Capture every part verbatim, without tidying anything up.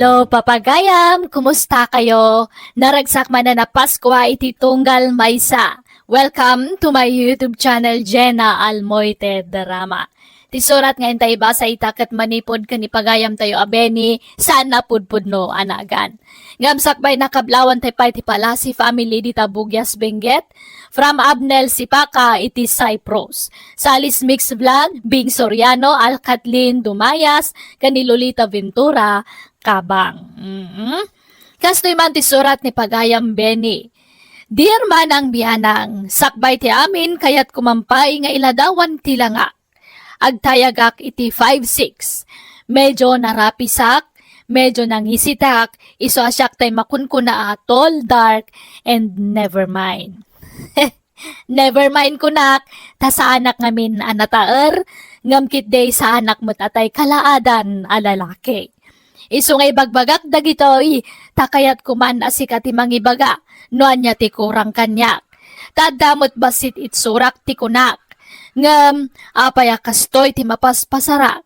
Hello, papagayam! Kumusta kayo? Naragsak man a Paskua iti tunggal maysa. Welcome to my YouTube channel, Jenna Almoite Drama. Ti surat nga intay basa ita ket manipud ken ni pagayam tayo a Benny, saan a pudpudno a nagan. Ngem sakbay nakablawan tay pay ti Palasi family dita Bugias, Benguet, from Abnel Sipaka iti Cyprus. Salis Mix Vlog, Bing Soriano, Al Kathleen Dumayas, ken ni Lolita Ventura, Kabang. Mhm. Kastoy man ti surat ni pagayam Benny. Dear Manang Bianang, sakbay ti amin, kayatko man pay nga iladawan ti langa. Agtayagak iti five six. Medyo narapisak, medyo nangisitak, isu a siak tay makunkuna a tall, dark, and never mind. Never mind kunak, ta saanak ngamin a nataer, ngem ketdi saanak met a tay kalaadan a lalaki. Isu nga ibagbagak dagitoy, ta kayatko man a sika ti mangibaga no ania ti kurang kaniak. Ta adda met bassit itsurak ti kunak. Ngem, apay a kastoy ti mapaspasarak?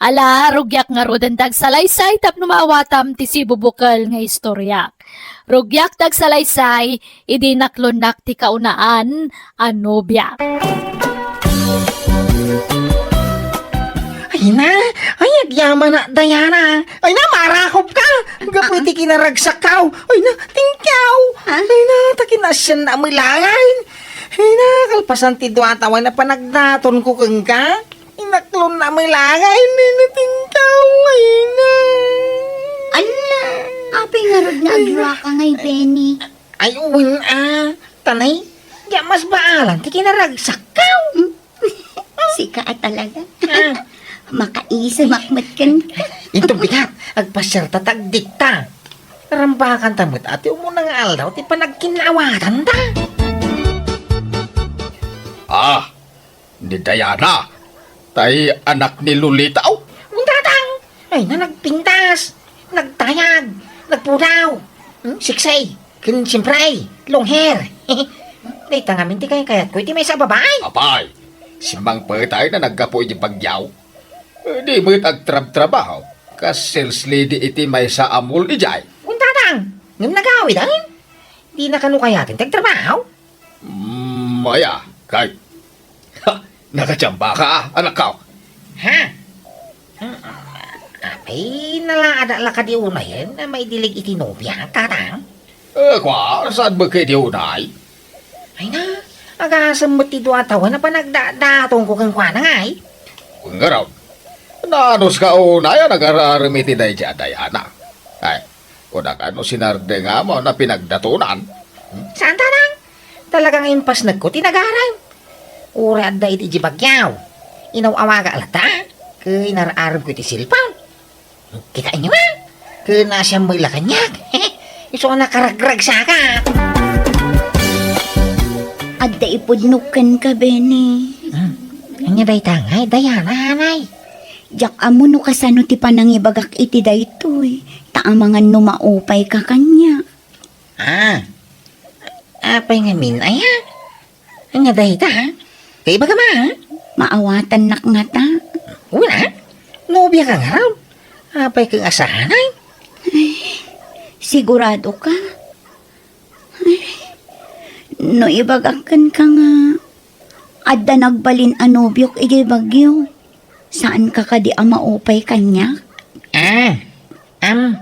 Ala, rugiak ngaruden ti agsalaysay tapno maawatam ti sibubukel nga istoriak. Rugiak ti agsalaysay idi naklonnak ti kaunaan a nobiak. Ay na, ay agyamanak, Diana. Ay na, marakop ka. Gapu iti kinaragsakkaw. Ay na, tingkaw. Ah? Ay na, ta kinasian na amelangay. Ay na, kalpasan ti dua a tawen a panagdatonko kenka. Inaklon na amelangay, ay na, tingkaw. Ay na. Ala, apay ngarud nga agruaka ngay, Benny? Ay, wen a. Tanay, di a mas baalan ti kinaragsakkaw. Hmm? Sika a talaga. Ah. Makaisimak met kenka. Inton bigat, agpasiarta ta agdikta. Rambakanta met a ti umuna nga aldaw ti panagkinnaawatanta. Ah, ni Diana, tay anak ni Lolita, oh. Untatang! Ay na, nagpintas, nagtayag, nagpudaw, hmm? Sexy, ken siyempre, long hair. Dayta ngamin ti kaykayatko iti maysa a babai. Apay, simmangpetay na naggapu iti bagyo. Eh, di met agtrabtrabaho, kas sales lady iti maysa a mall idiay. Untatang, ngem nagawid, ay? Di na kano kayaten ti agtrabaho? Mm, aya, kay. Ha, nakachambaka, anakko. Ha? Hmm, apay, nalaada la kadi unayen a maidilig iti nobia, tatang? Eh, kua, saan met kay di unay? Ay na, agasem met ti dua a tawen a panagdadatongko kenkuana ngay. Ngarud, naanus ka unay a nagar-arem iti daydi a Diana? Ay, kunak a no sinardengam a pinagdatonan. Hmm? Saan, tatang? Talaga nga impasnekko ti nagarem. Uray adda iti bagyo. Inaw-awagak latta, ket inar-aremko iti cellphone. Kitaenyo a? Ken naasiam met la kaniak. Isu a nakaragragsaka. Adda ipudnok kenka, Benny. Hmm. Ania dayta ngay, Diana, anay? Diak ammo no kasano ti panangibagak iti daytoy, ta amangan no maupayka kaniak. Ah. Apay ngamin, aya? Ania dayta, ha? Kaibagam a, ha? Maawatannak ngata. Wen a? Nobiaka ngarud? Apay ket asahanay? Ay, siguradoka? Ay, no ibagak kenka nga adda nagbalin a nobiok idiay Baguio, saanka kadi a maupay kaniak? Ah, am,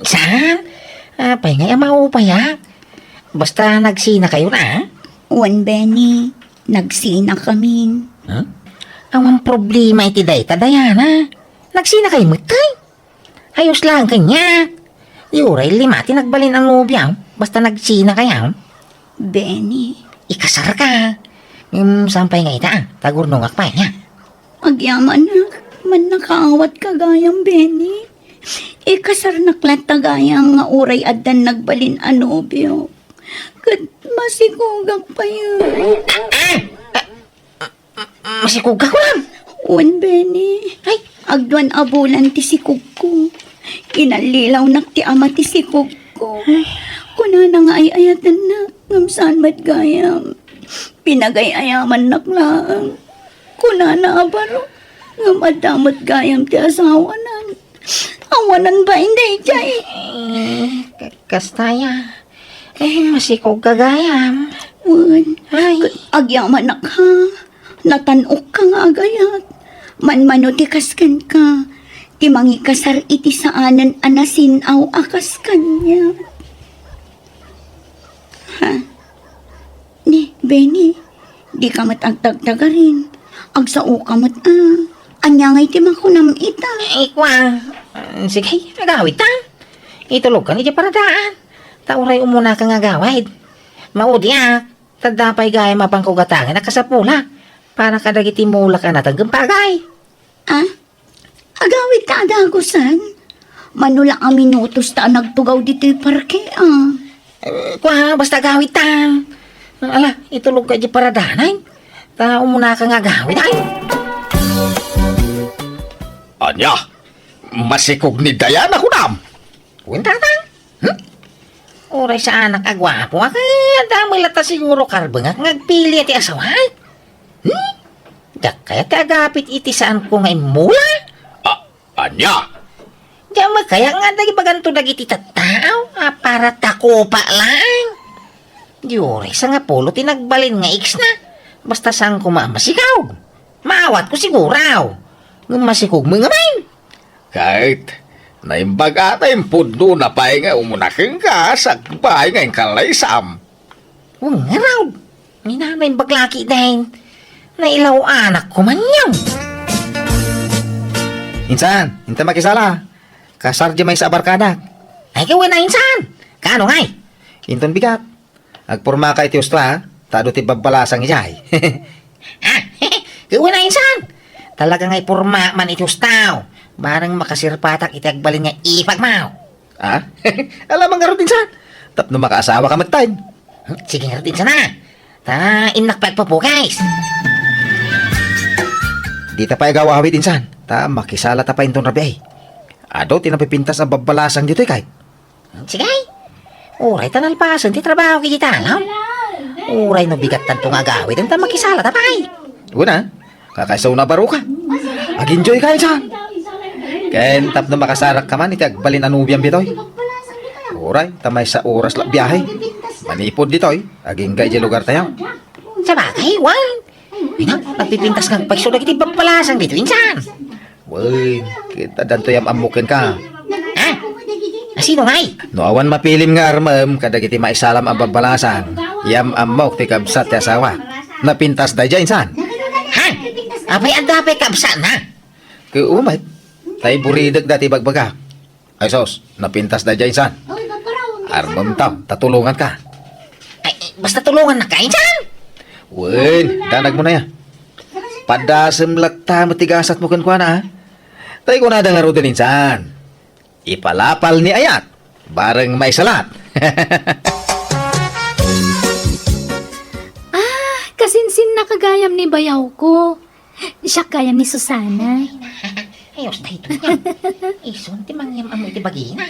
saan? Apay ngay a maupayak? Basta nagsinakayon a? Wen, Benny, nagsinakamin. Huh? Awan problema iti dayta, Diana. Nagsinakay met kay? Ayos lang kaniak. Di uray lima ti nagbalin a nobiam, basta nagsinakayo. Benny. Ikasarka. Ngem saan pay nga ita, ah, tagurnongak pay nia. Agyamanak, mannakaawat ka gayam, Benny. Ikasarnak latta gayam nga uray addan nagbalin a nobio. Ket masikogak pay. Ah! Ah! Masikogak, wen? Wen, Benny. Ay. Agduan a bulan ti sikogko. Inallilawnak ti ama ti sikogko. Kunana nga ay-ayatennak, ngem saan met gayam. Pinagay-ayamannak laeng. Kunana a baro, ngem adda met gayam ti asawana. Awanan ba, inday, jay? Eh, ka-, kasta ya. Eh, masikog ka gayam. Wen, ay, agyamanak, ha? Natan-ok ka nga agayat. Manmano ti kasken ka. Ti mangikasar iti saanen a nasin-aw a kas kaniak. Ha? Ni, Benny, di ka met agtagtagarin. Agsao ka met, a. Ania ngay ti makunam ita? Eh, kua, ah, sige, agawid ta. Itulog ka ni di paradaan. Ta uray umuna ka nga agawid. Maudi a, ta adda pay gayam a pangkugatangen a kasapula para kadagiti mulak a nateng ken pagay. Ah? Agawid ta a dagusen? Mano la a minutos ta a nagtugaw ditoy parke, a. Eh, kua, basta agawid ta. Ala, itulog ka di paradaan. Ta umuna ka nga agawid, ay. Ania? Masikog ni Diana, kunam? Wen, Tatang. Hmm? Uray saanak a guapo, a, ket adda met latta siguro karbengak nga agpili ti asawa. Hmm? Diak kayat ti agapit iti saanko nga immula? A-, ania? Diak met kayat nga adda ibaganto dagiti tattao a para ta kopa laeng. Di uray sangapulo ti nagbalin nga ex na. Basta saanko a masikog. Maawatko siguro. Ngem masikog met ngamin. Ket naimbag a ta impudno na pay nga umuna kenka sakbay nga inkalaysam. Wen ngarud, ni nanay baglaki den. Nailaw anak ko man yan. Insan, inta makisala. Kasar di maysa a barkadak. Ay, kawen a insan. Kaano ngay? Inton bigat. Agpormaka iti husto, ha? Ta adu ti babbalasang idiay. Ah, kawen a insan. Talaga nga iporma man iti husto. Bareng makasirpatak iti agbalin nga ipagmaw. Ah? Alamang ngarud insan. Tapno makaasawa ka met, tay. Hmm, sige ngarud insan, a. Ta innak pay agpupukis. Dita pay agaw-awid insan. Ta makisala ta pay inton rabii. Adu ti napipintas a babbalasang ditoy, kay. Sige. Uray ta nalpasen ti trabaho iti tanaw. Uray no bigattanto nga agawid, ta makisala ta pay. Wen a, kakaiso na baro ka. Ag-enjoy ka, insan. Ken tapno makasarak ka man iti agbalin a nobiam ditoy. Uray, ta maysa oras la biahe. Manipud ditoy, agingga iti lugar tayo. Sabagay, wen. Ina, nagpipintas nga agpayso dagiti babbalasang ditoy, insan. Wen, ket addanto yam-ammok kenka. Ha? A, sino ngay? No awan mapilim nga armem kadagiti maisalam a babbalasang, yam-ammok ti kabsat ti asawa. Napintas daydiay, insan. Ha? Apay adda pay kabsatna? Ket umet, tay buridek dati bagbaga. Ay sus, napintas daydiay, insan. Armem ta, ta tulonganka. Ay, basta tulongannak, insan. Wen, danagmo na ya. Padasem latta met ti gasatmo kenkuana, a. Tay kunada ngaruden, insan. Ipalapal ni ayat, bareng maisalat. Ah, kasinsinna ka gayam ni bayawko. Siak gayam ni Susana. Ay, na. Ayos, daytoy niya. Isun ti mangyam-am iti bagina.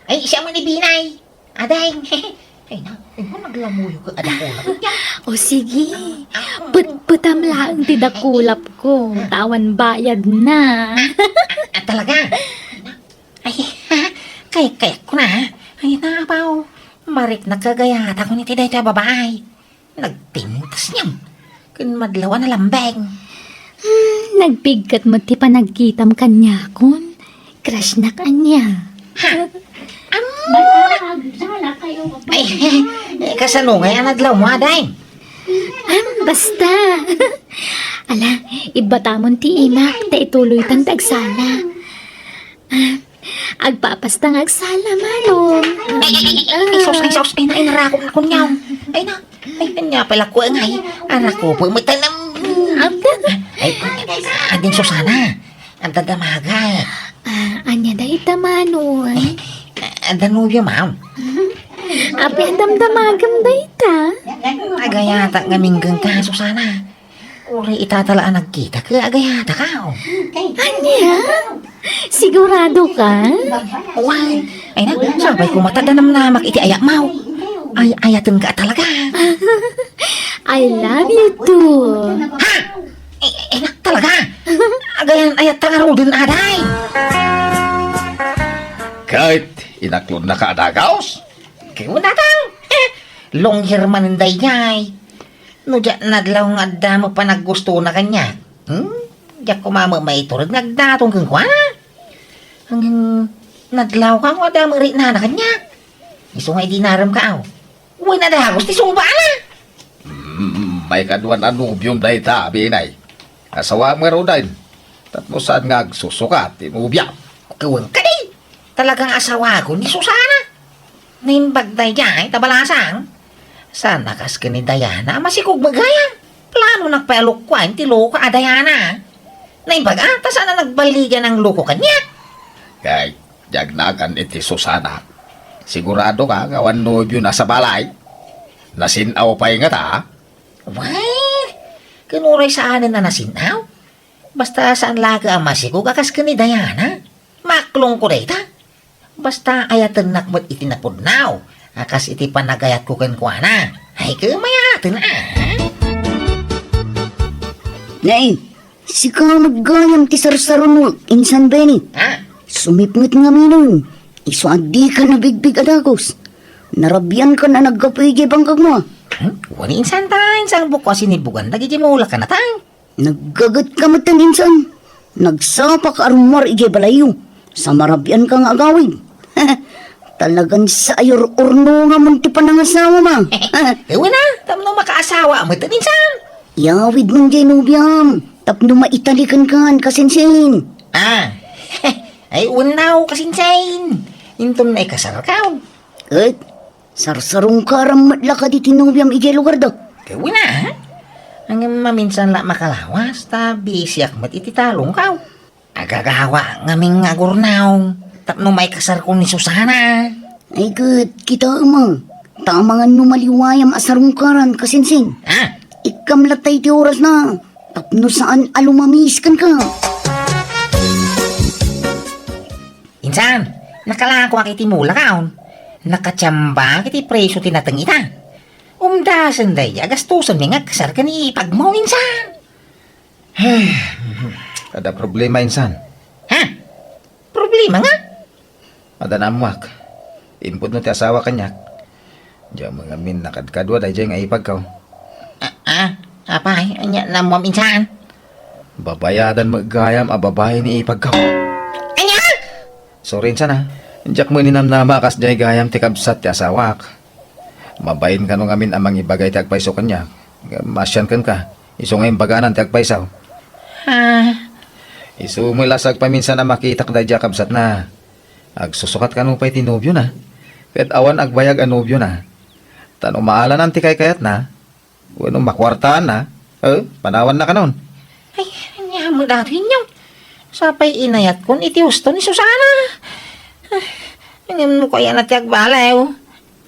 Ay, siya man ibinay. Adeng. Ay, na. Ay, na, naglamuyo ka, adakula. O, sige. Ah, ah. Petpetam laeng ti dakulap ko. Ta awan bayad na. Ah, ah, talaga? Ay, kay, kay ko na. Ay, na, abaw. Mariknak kagayata ko ni ti dayta babae. Nagpintas niya. Ken madlaw a nalambeng. Hmm, nagpiggat met ti panagkitam kaniakon. Crushnak ania. Ha? Ay, eh, kasano ngay a nadlaw mo, aday? Ah, basta. Ala, ibbatamon ti imak, ta ituloytan ti agsala. Ah, agpapasta nga agsala, Manong. Ay, ay, ay, ay, ay, sus, ay, sus, ay, na, ay, narakop na kunyaw. Ay, na, ay, anya pala ko, ay, arakop, may tanam. Ay, ading Susana, ang dadamaga, eh. Ah, anya da ita, Manong? Eh, ah, Danubio, ma'am. Api, ang damdamagam da ita. Agayata nga minggan ka, Susana. Uray itatala a nagkita, ket agayata ka, oh. Ania? Sigurado ka? Wen, ay na, sabay ko matadanamnamak iti ayat mo. Ay, ayaten ka talaga. I love you too. Ha? Ay, ay na, talaga? Agayan, ayat ta ngaruden, aday. Ket inaklonnaka a dagus? Ket kunatang, eh, long hair manen daydiay. No diak nadlaw nga adda met panaggustona kaniak, hmm? Diak koma met maiturod nga agdaton kenkuana. Ngem nadlawka nga adda met riknana kaniak. Isu nga idi naremka, aw. Wen a dagus ti sungbaana. Mm, maikadua a nobiom dayta, Binay. Asawaem ngaruden. Tapno saan nga agsusukat ti nobiam. Ket wen kadi, talaga nga asawakon ni Susana. Naimbag daydiay ta balasang. Saan a kas ken ni Diana a masikog met gayam. Planonak pay a lukuaen ti loka a Diana. Naimbag a, ta saan a nagballigan a loko kaniak. Kay, diak nagan iti Susana. Siguradoka nga awan nobiona a sabali? Nasin-aw pay ngata? Wen, ken uray saanen a nasin-aw. Basta saan laeng a masikog a kas ken ni Diana. Maklongko dayta. Basta ayatennak met iti napudno a kas iti panagayatko kenkuana. Ay, ket mayaten, a. Nay, sika met gayam ti sarsaronmo, Insan Benny. Ha? Sumipnget ngaminen. Isu a dika nabigbig a dagus. Narabiankan a naggapu idiay bangkagmo. Hmm? Wen, Insan, ta, Insan, bukko a sinibugan dagiti mulak a natang. Naggagetka metten, Insan. Nagsapaka a rummuar idiay balayyo. Sa marabianka nga agawid. Talagan sa ayor-orno nga mon ti panangasawam. Wen a, tapno makaasawa metten, Insan. Iyawidmon diay nobiam, tapno maitali kenka, Kasinsin. A, ay, wen a, Kasinsin. Inton naikasarka. Ket, sarsarungkaram met la kadi ti nobiam idiay lugarda? Ket wen a, ha? Ngem maminsan la makalawas, ta bisiak met iti talongko. Agagawa ngamin nga agurnaw, tapno maikasarko ni Susana. Ay ket, kitaem a, ta amangan no maliwayam a sarungkaran, Kasinsin. Ha? Ikkam latta iti orasna, tapno saan a lumamis kenka. Insan, nakalakoak iti mulak, aw. Nakatiambak iti presio ti nateng ita. Umdasen daydi a gastosenmi nga agkasar ken ni ipagmo, Insan. Adda problema, Insan. Ha? Problema nga? Adda naammoak. Impudno ti asawa kaniak. Diak met ngamin nakadkadua daydiay nga ipagko. A, a, apay, ania naammoam, Insan? Babayadan met gayam a babai ni ipagko. Ania? Sorry, Insan, a. Diak met ninamnama a kasdiay gayam ti kabsat ti asawak. Mabain kano ngamin a mangibaga iti agpayso kaniak. Maasian kenka. Isu nga imbaganan ti agpayso. A. Isu met la sa agpaminsan a makitak daydiay a kabsatna. Agsusukat kano pay ti nobiona. Ket awan agbayag a nobiona. Ta no maalanan ti kaykayatna, wenno makuartaanna, e, panawannakanon. Ay, ania met daytoy, Inyong? Sapay inayatkon iti husto ni Susana. Ay, ngem no kayatna ti agbaliw,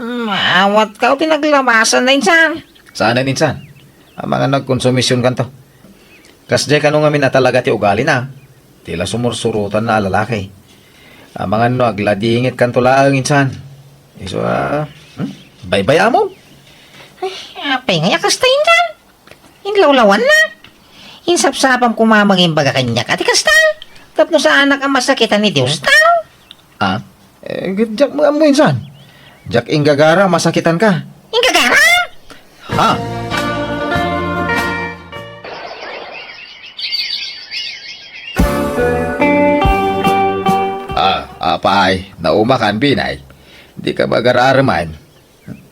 maawatka ti naglabasanna, Insan. Saanen, Insan. Amangan no agkonsumisionkanto. Kasdiay kano ngamin a talaga ti ugalina. Ti la sumursurotanna a lalaki. Amangan no agladingitkanto laeng, Insan. Isu a, hmm? Baybay-amon. Ay, apay ngay a kasta, Insan? Inlawlawannak. Insapsapam koma mangimbaga kaniak a ti kasta. Tapno saanak a masakitan ni Dios tao. A? E, diak met ammo, Insan. Diak inggagara a masakitanka. Inggagara? Ha? A, apay, naumakan, Binay. Dika magararem.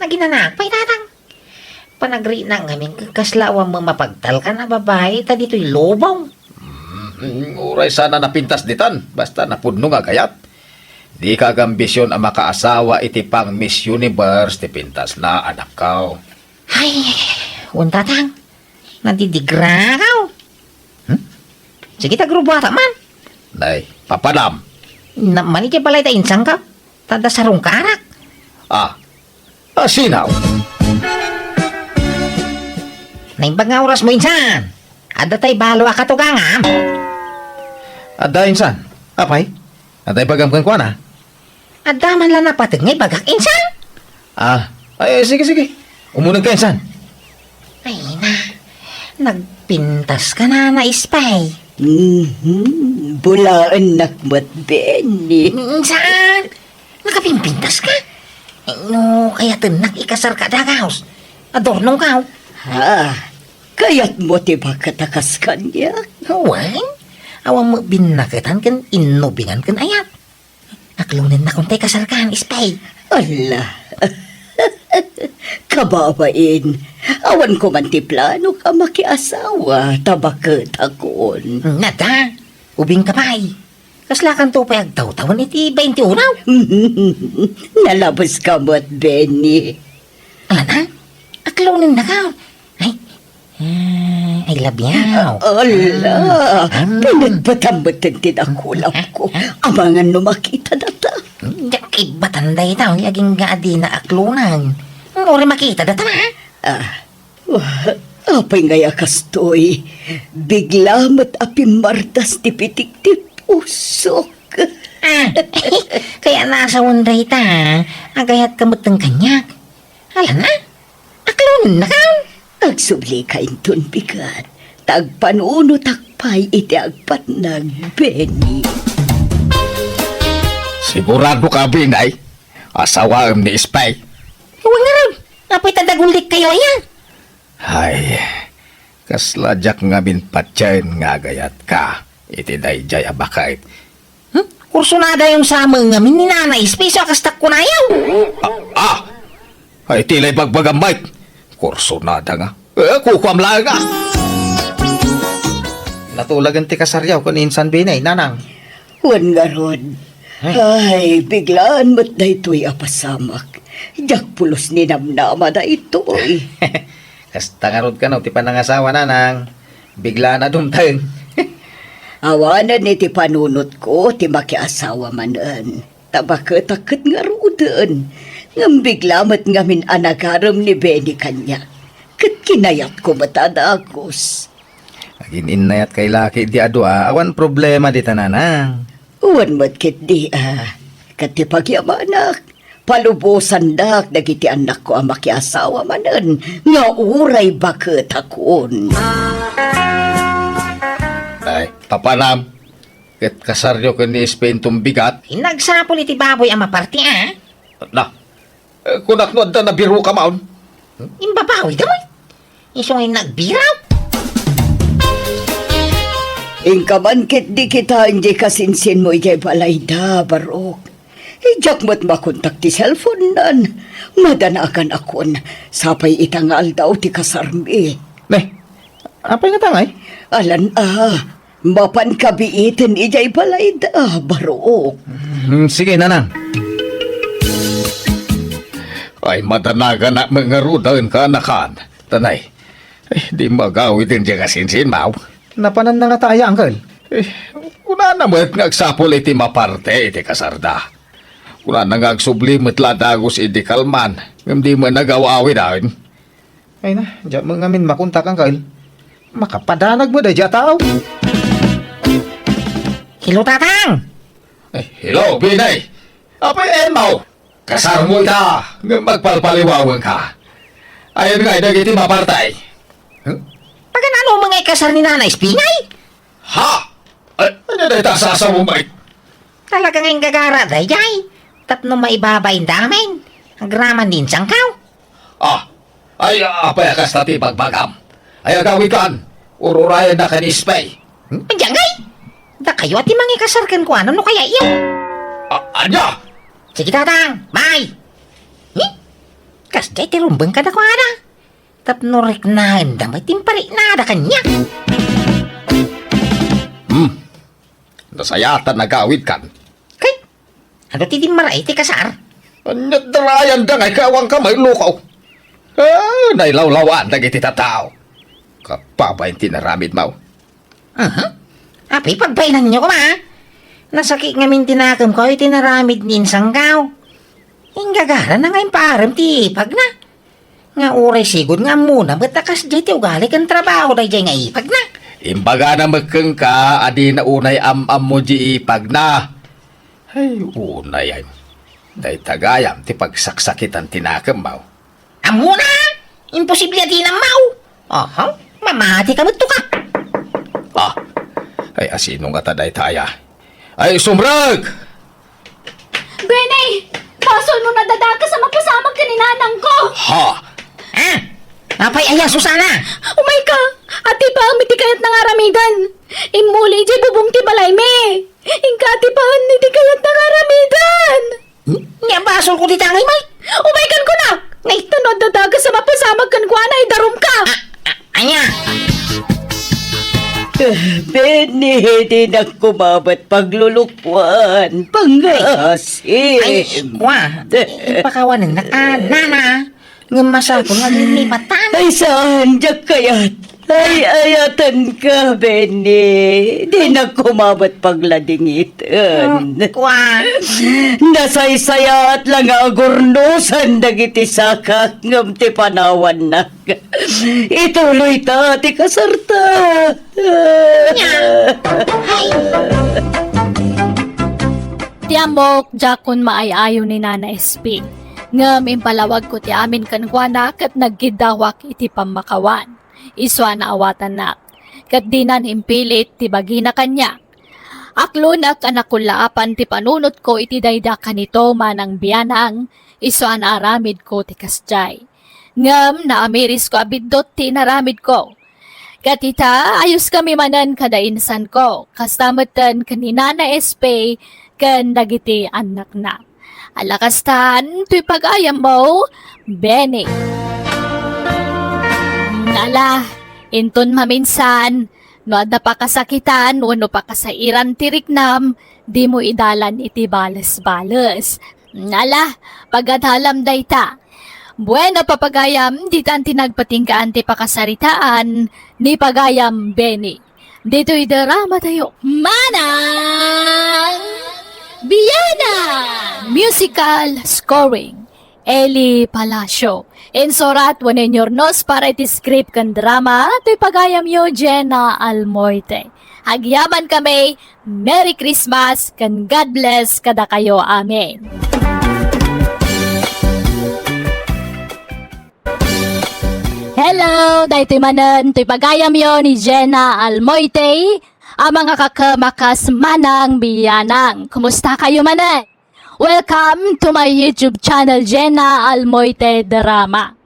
Naginanak pay, Tatang. Panagriknak ngamin ket kasla awan met mapagtalkan a babai ta ditoy lubong. Mm, uray saan a napintas ditan, basta napudno nga agayat. Dika agambision a makaasawa iti pang-Miss Universe ti pintasna, anakko. Ay, wen, Tatang. Nadidigrakaw. Hmm? Sige, ta agrubuatak man. Nay, papadam. Naman iti balay ta insangka. Ta adda sarungkarak. A, a, sinaw? Naimbag nga orasmo, Insan. Adda tay balo a katugangam. Adda, Insan. Apay? Adda ibagam kenkuana? Adda man la napateg nga ibagak, Insan. A, ay, sige, sige. Umunegka, Insan. Ay na, nagpintaska na, Ispay. Mhm, bulaennak met, Benny. Insan, Nakapimpintas ka? No kayatennak ikasar ka dagus, adornong ka. Ha? Kayatmo ti baket a kas kaniak? Wen, awan met binnaketan ken innubingan ken ayat. Aklonennak unta ikasar kan, Espay. Ala. Kababain, awan ko man ti planok a makiasawa, ta baketakon. Nada, ubing ka pay. Kaslakanto pay agtawtawen iti bainte uno? Nalabes ka met, Benny. Ala na? Aklonennaka. Ay, eh, I love you. Ala, Mm. Pinagbatam met ti dakulap ko. Amangan no makita data. Diak ibbatan dayta, agingga a dina aklonan. Uray makita data, ha? Ah, Wah, apay ngay a kastoy? Bigla met a pimmardas ti pitik ti pusok. Ah, kaya nasawen dayta, agayat ka met kaniak. Ala na, aklonennaka. Agsubli ka inton bigat, ta agpanunotak pay iti agpatnag, Benny. Sigurado ka, Binay? Asawaem ni Espay? Wen ngarud, apay ta dagulikkayo aya? Ay, kasla diak ngamin patien nga agayatka iti daydiay a baket. Hmm? Kursonadayon sa met ngamin ni Nana Espay, isu a kastak kunayo. Ah, ah! Ay, ti la ibagbagam, Mike. Kursonada nga. Eh, kukuam laeng, ah. Natulagen ti kasaryo ken insan Binay, Nanang. Wen ngarud. Ay. Ay, biglaan met daytoy a pasamak. Diak pulos ni namnama daytoy. Kasta ngarud kano ti panangasawa, Nanang. Biglaan a dumteng. Awanen iti panunotko ti makiasawa manen. Ta baketak ket ngaruden. Ngem bigla met ngamin a nagarem ni Benny kaniak. Ket kinayatko met a dagus. Agin-innayat kay laki di a dua, awan problema dita, Nanang. Wen met ketdi a, ket ti pagyamanak, palubosandak dagiti annakko a makiasawa manen nga uray baketakon. Ay, papanam, ket kasaryo ken ni Espay inton bigat? Nagsapul iti baboy a maparte, a? Na, Eh, kunak no adda nabiruka maon. Imbabawida met. Isu nga nagbiraw. Inka man ketdi kitaen diay kasinsinmo idiay balayda, Barok. Diak met makontak ti cellphone-nan. Madanagan akon, sapay ita nga aldaw ti kasarmi. Ne, apay ngata ngay? Alan a, Mapan kabiiten idiay balayda, Barok. Hmm, sige, Nanang. Ay, madanaganak met ngaruden, kaanakan. Tanay, ay, di magawid idiay kasinsinmo. Napananna ngata aya, Uncle? Eh, kunana met nga agsapul iti maparte iti kasarda. Kunana nga agsubli met la dagus idi kalman, ngem di met nagaw-awiden. Ay na, diak met ngamin makontak, Uncle. Makapadanag met daydiay a tao. Hello, Tatang! Eh, hello, Binay! Apay, Emma! Kasarmo ita, ngem agpalpaliwawenka. Ayan nga, dagiti maparte. Huh? Paganano met nga ikasar ni Nana Espay? Ha? Ay, ania dayta a sasaom, Mike? Talaga nga inggagara daydiay. Tapno maibabain da amin. Agraman ni insangko. Ah, ay, apay a kasta ti ibagbagam? Ay, agawidkan, ururayennak ni Espay. Hmm? Ania ngay? Dakayo a ti mangikasar kenkuana no kayatyo. A-, ania? Sige, Tatang, bye. Hmm? Kasdiay ti rumbeng kadakuada. Tapno riknaenda met ti impariknada kaniak. Hmm. Nasayaat a nagawidkan. Kay, adu ti dimmaray ti kasar? Ania darayanda nga ikaw nga maillukaw? Ah, nailawlawan dagiti tattao. Kababain ti naramidmo. Aha. Apay pagbainanyo koma? Nasakit ngamin ti nakemko iti naramid ni insangko. Inggagara na nga impaarem ti ipagna. Nga uray sigud nga ammona met a kasdiay ti ugali ken trabaho daydiay nga ipagna. Imbagana met kenka a dina unay am-ammo di ipagna. Ay, unay ay. Dayta gayam ti pagsaksakitan ti nakemmo. Ammona? Imposible a dina ammo. Aha, mamati ka met to ka. Ah, ay, asino ngata dayta aya? Ay, sumrek! Benny! Basol no nadadakas a mapasamak ken ni nanangko. Ha? Ah? Apay aya, Susana? Umayka! Atipaem iti kayatna nga aramiden. Immuli idiay bubong ti balaymi. Inka atipaen iti kayatna nga aramiden. Nya basolko ti tangay, may? Umaykan kunak! Nay, ta no adda dagas a mapasamak kenkuana, idarumka! Ah, ah, anya? Eh, Benny, dinak kumabat paglulukuan. Pangasim. Ay, kwa. Ipakawanen na ka, nana. Ngem masapul nga lilipatan. Ay, saan, diak kayat. Ay, ayatenka, Benny. Dinak kumabat pagladingiten. Kwa. Nasaysayat la nga agurnosan dagiti sakak ngem ti panawannak. Ituloyta ti kasarta. Ti ammok, diakon maay-ayo ni Nana S P. Ngem impalawagko ti amin kenkuana ket nagkiddawak iti pammakawan. Isu a naawatannak. Ket dinan impilit ti bagina kaniak. Aklonek a nakullaapan ti panunotko iti dayda kanito, manang bianang, isu a naaramidko ti kasdiay. Ngem naamirisko a biddut ti inaramidko. Ket ita, ayoskami manen kada insanko, kasta metten ken ni Nana S P ken dagiti annakna. Ala kastan, toy pagayammo, Benny. Ala, inton maminsan, no adda pakasakitan wenno pakasairan ti riknam, dimo idalan iti bales-bales. Ala, pagadalam dayta. Bueno, papagayam, ditan ti nagpatinggaan ti pakasaritaan ni pagayam Benny. Ditoy drama tayo. Manang Bianang! Musical scoring, Eli Palacio. Insurat wenno inyurnos para iti script ken drama, toy pagayamyo, Jenna Almoite. Agyaman kami, Merry Christmas ken God bless kadakayo. Amen. Hello, daytoy manen toy pagayamyo ni Jenna Almoite, a mangakakem a kas Manang Bianang. Kumusta kayo manen? Welcome to my YouTube channel, Jenna Almoite Drama.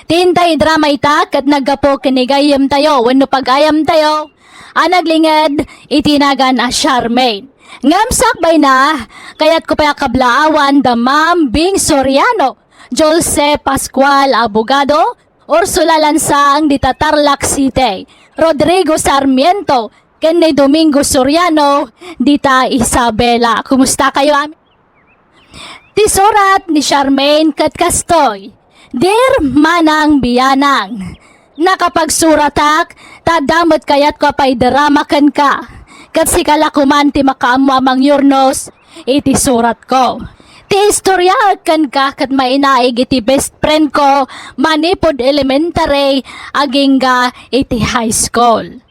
Ti intay drama ita ket naggapu ken ni gayyemtayo wenno pagayamtayo a naglinged iti nagan a Charmaine. Ngem sakbayna, kayatko pay a kablaawan da Ma'am Bing Soriano, Jose Pascual, abogado, Ursula Lansang, dita Tarlac City, Rodrigo Sarmiento, ken ni Domingo Soriano, dita Isabela. Kumusta kayo, ami? Ti surat ni Charmaine ket kastoy, Dear Manang Bianang, nakapagsuratak ta adda met kayatko a paidarama kenka, ket sika la koman ti makaammo a mangyurnos iti suratko. Ti istoryaek kenka ket mainaig iti best friend ko manipud elementary agingga iti high school.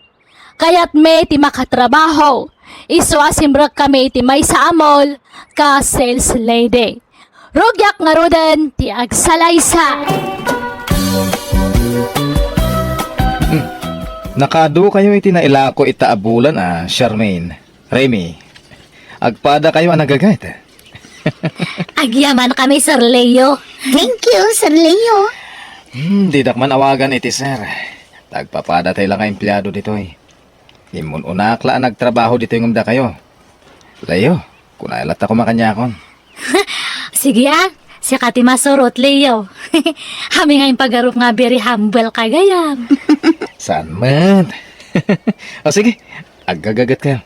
Kayatmi ti makatrabaho. Isu a simrekkami iti maysa a mall kas sales lady. Rugiak ngaruden ti agsalaysa. Hmm. Nakaadu kayo iti nailako ita a bulan a, Charmaine. Remy, agpada kayo a nagaget. Agyaman kami, Sir Leo. Thank you, Sir Leo. Hmm, didak man awagan iti sir. Tagpapada tay la nga empleado ditoy. Immun-unak la a nagtrabaho ditoy ngem dakayo. Leo, kunay latta koma kaniakon. Sige, ah. Sika ti masurot, Leo. Amin nga impagarup nga very humble ka gayam. Saan met? O sige, aggagaget kayo.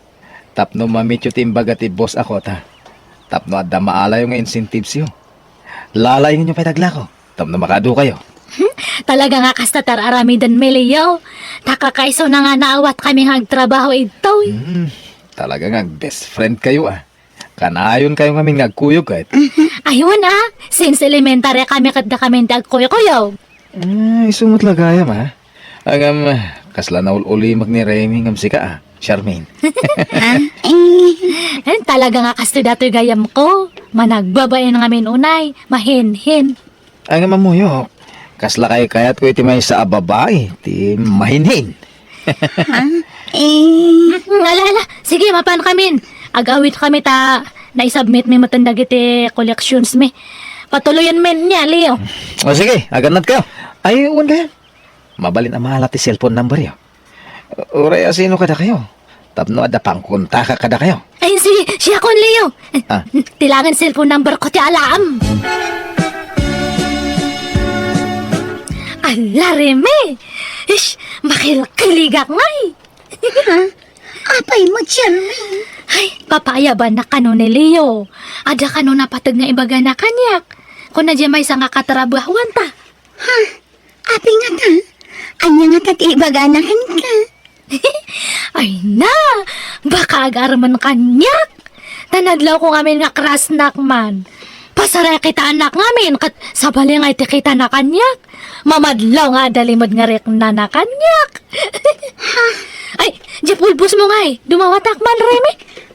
Tapno mamityo ti imbaga ti boss a kota. Tapno adda maalayo nga incentives yo. Lalayengen yo pay daglako. Tapno makaadu kayo. Talaga nga kasta ti ar-aramiden mi, Leo. Ta kakaisuna nga naawat kami nga agtrabaho idtoy. Hmm, talaga nga best friend kayo, ah. Kanayon kayo ngamin nga agkuyog ket. Aywan, ah. Since elementary kami ket da kami ti agkuyog-kuyog. Ah, isu met la gayam, ah. Ngem, kasla naul-ulimek ni Remy ngem sika, ah, Charmaine. Ah, eh. Eh, talaga nga kastoy datoy gayam ko. Managbabain ngamin unay, mahinhin. Ngem ammok, kasla kaykayatko iti maysa a babai, ti mahinhin. Ha? Eh. Mm, ala, ala. Sige, mapan kamin. Ag-awit kami ta Naisubmit mi met dagiti collections mi. Patuloyen mi nia, Leo. O sige, agannad kayo. Ay, wen kayo. Mabalin a maala ti cellphone number yo. Uray asino kada kayo. Tapno adda pangkontak kada kayo. Ay, si, siya kon, Leo. Ah. Ti langen cellphone number ko ti alaam. Ala, Reme. Ish, makilkiligak ngay. Ha? Apay met, Charmaine? Ay, papaayabannak kano ni Leo. Adda kano napateg nga ibagana kaniak. Kuna diay maysa nga katrabahuanta. Ha? Apay ngata? Ania ngata ti ibagana kenka? Ay na, baka agarman kaniak. Ta nadlawko ngamin nga crushnak man. Pasarakatannak ngamin ket sabali nga iti kitana kaniak. Mamadlaw nga adda limed nga riknana kaniak. Ay, diay pulbosmo ngay. Dumawatak man, Reme.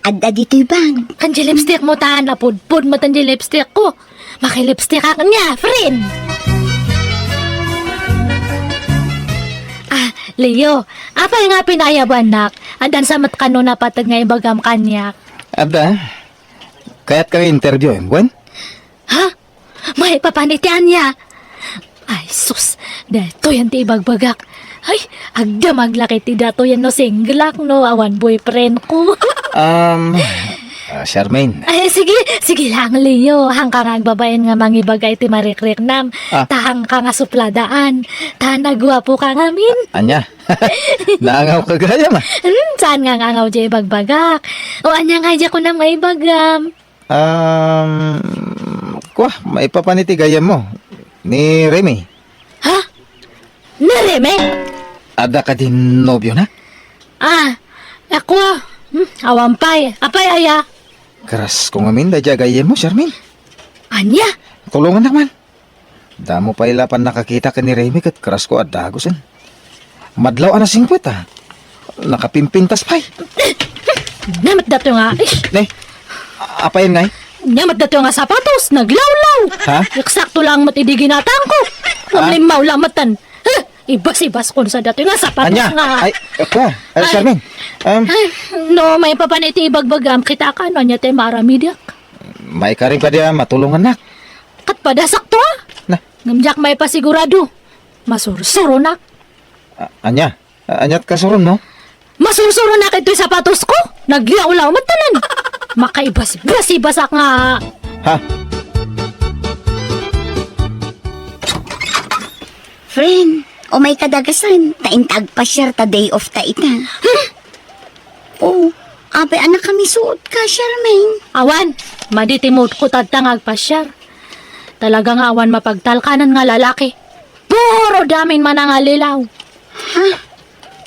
Adda ditoy bag. Ken diay lipstickmo ta, napudpod met diay lipstickko. Makilipstickak nia, friend. Ah, Leo, apay nga pinaayabannak? Addan sa met kano napateg nga ibagam kaniak? Adda. Kayat ka interview, wen? Ha? Maipapan iti ania? Ay, sus, daytoyen ti ibagbagak. Ay, agdamag la ket ti daytoyen no single-ak, no awan boyfriendko. Um, ah, Charmaine. Ay, sige, sige lang, Leo. Haanka nga agbabain nga mangibaga iti marikriknam. Ah. Ta haanka nga supladaan. Ta naguapoka ngamin. Ania? Naangawka gayam, ah. Hmm, saan nga nga angaw diay ibagbagak? O ania nga diay kunam nga ibagam? Um, kua, maipapan iti gayyemmo. Ni Remy. Ha? Ni Remy? Adda kadi nobiona? Ah, a kua. Hmm, awan pay. Apay aya? Crushko ngamin daydiay gayyemmo, Charmaine. Ania? Tulongannak man. Damo pay la pannakakita ken ni Remy ket crushko a dagusen. Madlaw a nasingpet, ah. Nakapimpintas pay. Ania met daytoy nga, ish. Ne? Apayen ngay? Ania met daytoy nga sapatos, naglawlaw. Ha? Eksakto lang met idi ginatangko. Ah? Naglimmaw la metten. Huh, ibas-ibas kon sa daytoy nga sapatos. Ania? Nga. Ay, ako. Ay, ay. Charmaine. Um, ay, no, maipapan iti ibagbagam, kitakan, ania ti maaramidak? Maikarim kadi a matulongannak. Ket pada sakto, ah. Na. Ngem diak maipasigurado. Masursuronak. A-, ania? A-, aniat kasuronmo? Masursuronak itoy sapatosko. Naglawlaw metten. Makaibas-ibas-ibasak nga. Ha? Friend, umay ka dagasan, ta inta agpasiar ta day off ta ita. Hmm? O, apay a nakamisuot ka, Charmaine? Awan, madi ti mood ko tatta nga agpasiar. Talaga nga awan mapagtalkanan nga lalaki. Puro damin manangallilaw. Ha?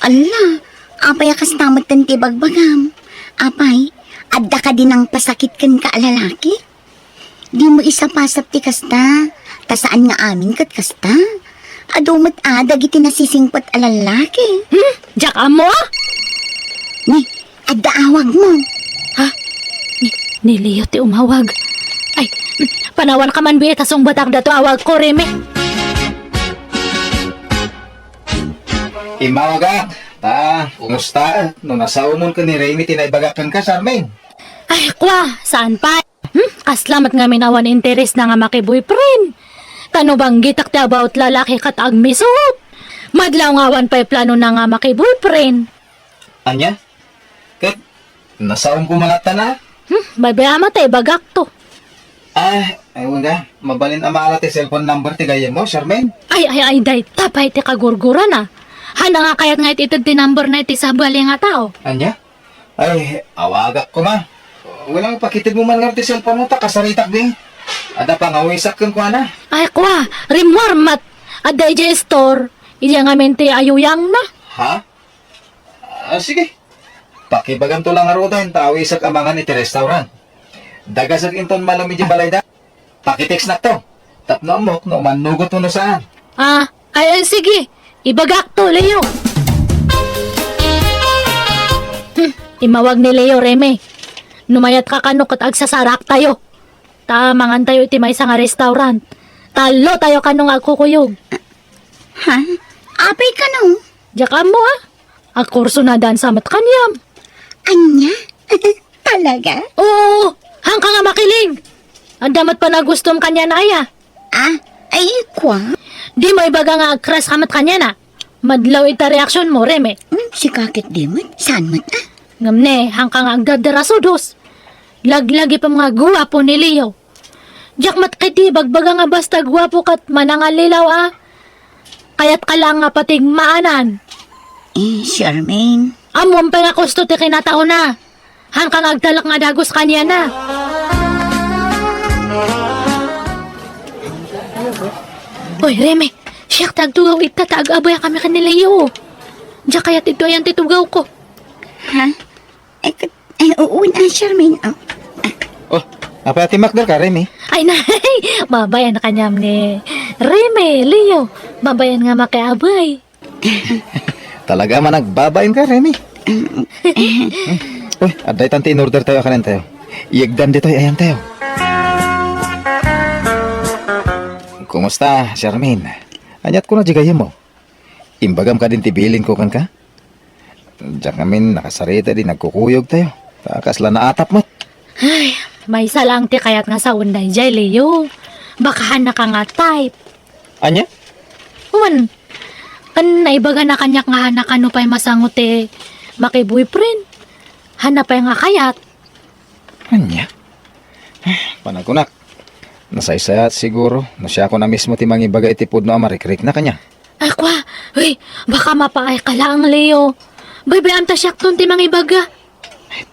Alla, apay a kasta metten ti ibagbagam? Apay, adda kadi nangpasakit kenka a lalaki? Dimo isapasap ti kasta, ta saan nga amin ket kasta. Adu met a dagiti nasisingpet a lallaki. Hmm? Diak ammo, ah? Ni, adda awagmo. Ha? Ni, ni Leo ti umawag. Ay, panawanka man bi ta sungbatak dato awagko, Remy. Immawagak, ta kumusta? No nasaomon ken ni Remy ti naibagak kenka, Charmaine? Ay, kua, saan pay? Hmm, kasla met ngamin awan interes na nga maki-boyfriend. Ta no banggitak ti about lalaki ket agmisuot. Madlaw nga awan pay plano na nga maki-boyfriend. Ania? Ket, nasaom ko mangatta na? Hmm, baybay-am ta, ibagak to. Ah, ay, wala. Mabalin a maala ti cellphone number ti gayyemmo, Charmaine? Ay, ay, ay, dayta pay ti kagurgurana. Haanna nga kayat nga it-ited ti number na iti sabali nga tao. Ania? Ay, awagak koma. Wala nga pakitedmo man nga ti cellphone mo, ta kasaritak di. Adda pangawisak kenkuana. Ay, kua, rimmuar met. Adda idiay store. Idiay ngamin ti ayuyangna. Ha? Ah, sige. Pakibaganto lang ngaruden ta awisak a mangan iti restaurant. Dagasek inton malem idiay balayda. Pakitextnak to. Tapno ammok no mannugot no saan. Ah, ay, ay, sige. Ibagak to, Leo. Hmm, immawag ni Leo, Remy. No mayatka kano ket agsasaraktayo. Ta mangantayo iti maysa nga restaurant. Tallotayo kano nga agkukuyog. Ha? Apay kano? Diak ammo, ah. Agkurso na dansa met kaniam. Ania? Talaga? Oo. Hangka nga makiling! Adda met panagustom kaniana aya? Ah, ay, kua? Dimo ibaga nga agkras ka met kaniana. Madlaw ita reaksionmo, Reme. Hmm, sika ket di met. Saan met, ah? Ngem ne, hangka nga agdaddarasudos. Laglagipem nga guapo ni Leo. Diak met ketdi ibagbaga nga basta guapo ket manangallilaw a. Kayatka laeng nga patigmaanan. Eh, Charmaine. Ammom pay nga kusto ti kinataona. Hangka nga agtalek nga dagus kaniana. Oy, Reme, siak ti agtugaw ita ta ag-abayakami ken ni Leo. Diak kayat idto ayan ti tugawko. Ha? Ay, kat-, ay, oo na, Charmaine. Oh. Oh, apay a timmakderka, Reme? Ay, nay, babayan kaniam ni Reme, Leo. Babayan nga makiabay. Talaga man agbabain ka, Remy. Uy, adda itan ti in-order tayo, kanen tayo. Iyegdan ditoy, ayan tayo. Kumusta, Charmaine? Aniat ko na di gayyem mo? Imbagam kadin ti bilin ko kenka? Diak ngamin nakasarita di nagkukuyog tayo. Ta kasla naatap met. Ay, maysa lang ti kayat nga saon daydiay, Leo. Baka hannaka nga type. Ania? Wen, ken naibagana kaniak nga hannaka no pay masango ti maki-boyfriend. Hanna pay nga kayat. Ania? Panagkunak. Nasaysayat siguro no siakon a mismo ti mangibaga iti pudno a marikrikna kaniak. Ay, kua, uy, baka mapaayka laeng, Leo. Baybay-am ta siakton ti mangibaga.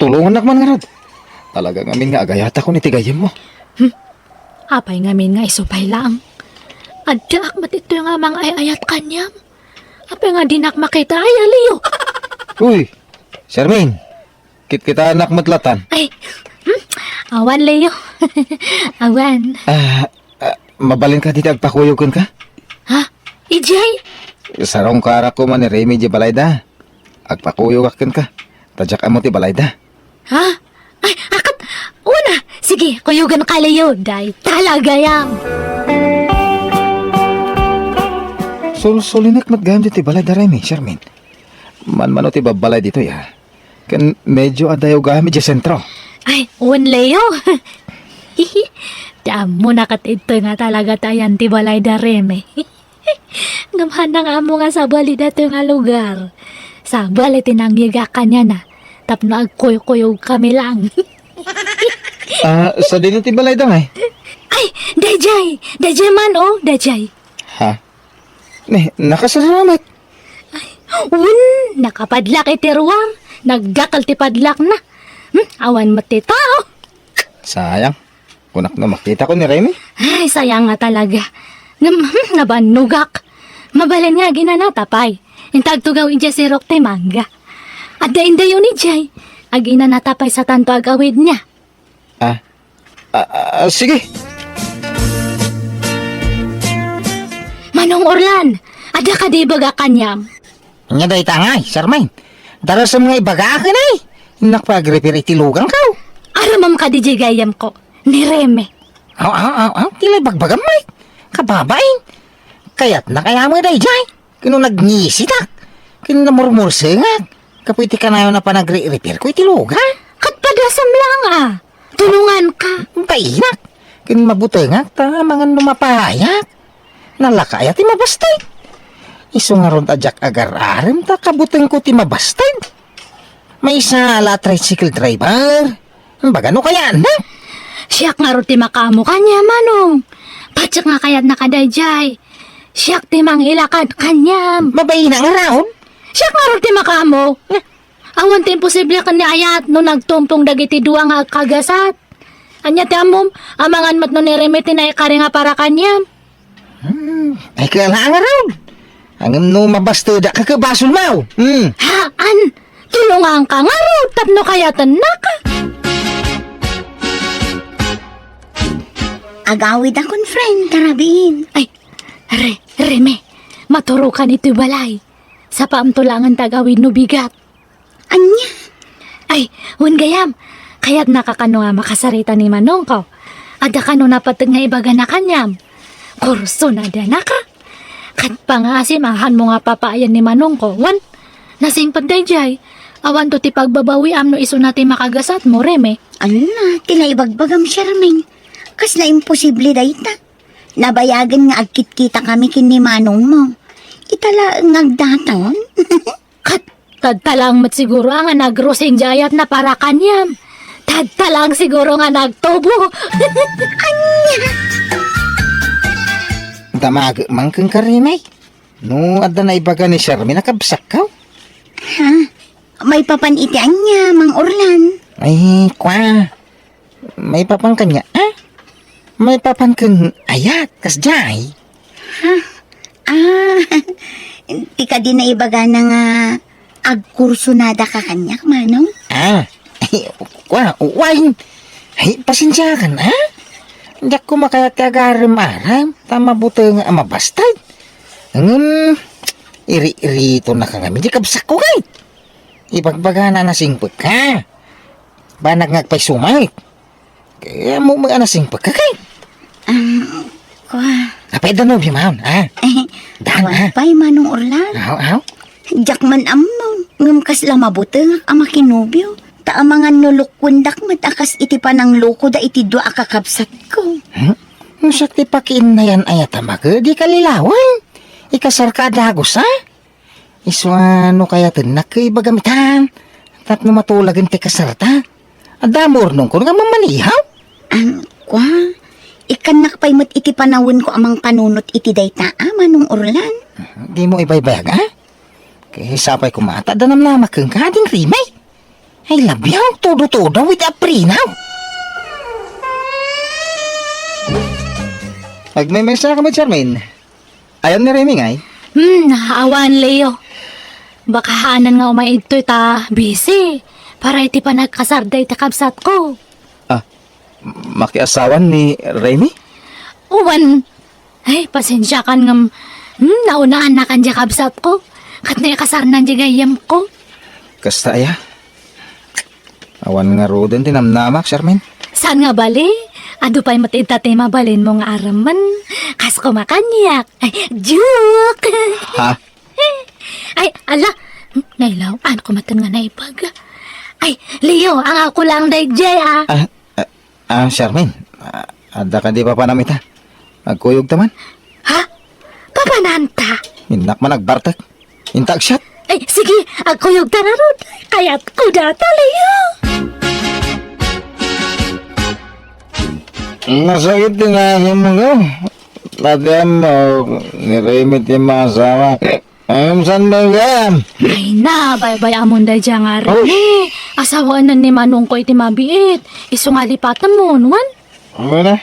Tulongannak man ngarud. Talaga ngamin nga agayatakon iti gayyemmo. Hmm? Apay ngamin nga isu pay laeng? Addaak met itoy nga mangay-ayat kaniam. Apay nga dinak makita aya, Leo? Uy, Charmaine, kitkitaennak met latan. Ay, hmm? Awan, Leo. Awan. Ah, ah, mabalinka dita agpakuyog kenka? Ha? Idiay? Sarungkarak koma ni Remy di balayda. Agpakuyogak kenka. Ta diak ammo ti balayda. Ha? Ay, akat, una, sige, kuyoganka, Leo, dayta la gayam. Sulsulinek met gayam ditoy balayda, Remy, Charmaine. Manmano ti babbalay ditoy, ha? Ken medyo adayo gayam idiay sentro. Ay, wen, Leo. Ti ammona ket itoy nga talaga ti ayan ti balayda, Remy. Ngem hanna nga ammo nga sabali datoy nga lugar. Sabali ti nangyegak kaniana tapno agkuykuyogkami lang. Ah, sadino ti balayda ngay? Ay, daydiay! Daydiay man, oh, daydiay. Ha? Ne, nakasaramat. Ay, un, nakapadlak iti ruar. Nagdakkel ti padlakna. Hmm, awan met ti tao. Sayang. Kunak no makitako ni Remy? Ay, sayang nga talaga. Ngem, hmm, nabannogak. Mabalin nga aginanata pay. Inta agtugaw idiay sirok ti mangga. Adda indayon idiay. Aginanata pay satanto agawidna. Ah, ah, ah, sige. Manong Orlan, adda kadi ibaga kaniam? Ania dayta ngay, Charmaine? Darasem nga ibagaak, ay. Innak pay agrefer iti lugangko. Aramem kadi diay gayyemko, ni Remy. Aw, aw, aw, aw, ti la ibagbagam, Mike. Kababain. Kayatna kaya met daydiay? Ken no nagngisitak, ken namurmursengak, gapu iti kanayon a panagrereferko iti lugar. Ket padasem lang, a. Tulonganka. Bainak, ken mabutengak ta amangan no mapayak. Nalaka aya ti mabasted. Isu ngarud a diak agar-arem ta kabutengko ti mabasted. Maysa la a tricycle driver. Baga no kayatna. Siak ngarud ti makaammo kaniam, Manong. Patiek nga kayatnaka daydiay. Siak ti mangilakad kaniam. Mabain a ngarud. Siak ngarud ti makaammo. Awan ti imposible ken ni ayat no nagtumpong dagiti dua nga agkagasat. Ania ti ammom, amangan met no ni Remy ti naikari nga para kaniam. Hmm, ay, kaya nga ngarud. Ngem no mabastedak, kakabasolmo. Hmm. Haan, tulonganka ngarud tapno kayatennaka. Agawidakon, friend, karabin. Ay, Re-, Remy, maturokan itoy balay. Sapaamto laengen ti agawid no bigat. Ania? Ay, wen gayam, kayatnaka kano nga makasarita ni Manongko? Adda kano napateg nga ibagana kaniam? Kursona danaka? Ket pangaasim a hanmo nga papaayan ni Manongko, wen? Nasingpet daydiay, awanto ti pagbabawiam no isuna ti makagasatmo, Remy. Ala, ti naibagbagam, Charmaine. Kasla imposible dayta. Nabayagen nga agkitkitakami ken ni manongmo. Ita laeng nga agdaton. Ket, tadta laeng met siguro nga nagrosing diay ayatna para kaniam. Tadta laeng siguro nga nagtubo. Ania? Damagek man kenka, Remay. No adda naibaga ni Charmaine a kabsatko. Ha? Maipapan iti ania, Mang Orlan? Ay, kua. Maipapan kaniak, a? Maipapan ken ayat, kasdiay. Ha? Ah, ti kadi naibagana nga agkursunadaka kaniak, manong? Ah, kua, wen. Ay, pasensiakan, a? Diak koma kayat ti agarem-arem, ta mabuteng a mabasted. Ngem, iri-iritonaka ngamin ti kabsatko, kay. Ibagbagana a nasingpet, a? Banag nga agpaysuma. Kaya mo may anasing pagkakay. Ah, kua. Apay da nobio maon, a? Eh, Dan, awan a? Pay, Manong Orlan. Aw, aw? Diak man ammo, ngem kasla mabutengak a makinobio. Ta amangan no lukwendak met a kas iti pananglokoda iti dua a kakabsatko. Hmm? No siak ti pakiinnayan aya ta make, di ka lilawen. Ikasarka a dagus, a? Isu a no kayatennak ket ibagam itan, tapno matulagen ti kasarta. Adda mo urnongko nga mamanihaw? Ang, kua, ikkannak pay met iti panawenko a mangpanunot iti dayta a, Manong Orlan. Dimo ibaybayag, a? Kay sapay koma ta adda namnamak kenka, ading Remay. I love you, todo-todo with a prenup. Agmaymaysa ka met, Charmaine. Ayan ni Remy ngay? Hmm, awan, Leo. Baka haanan nga umay idtoy ta busy para iti panagkasarda iti kabsatko. Ah, makiasawan ni Remy? Uwan. Ay, pasensiakan ngem, hmm, naunaannakan diay kabsatko. Ket naikasarnan diay gayyemko. Kasta aya? Awan ngaruden ti namnamak, Charmaine. Saan nga bali? Adu pay met ita ti mabalinmo nga arammen. Kas kumakaniak. Ay, joke! Ha? Ay, ala! Nailaw, ano ko matan nga naibaga? Ay, Leo, ang ako lang dayjay, ah. Ah, ah, ah, Charmaine, ah, adda ka di papanam ita? Agkuyog ta man? Ha? Papananta? Innak man agbartek. Inta agsiat. Ay, sige, agkuyog ta ngarud. Kayatko data, Leo. Nasakit ti nasem ko. Pati ammo, ni Remy ti maasawa. Ay, saan ba gayam? Ay na, baybay-amon dayjay nga Oh. Rene. Asawaen ni manongko iti mabiit. Isu nga lipatemon, wen? Ano na?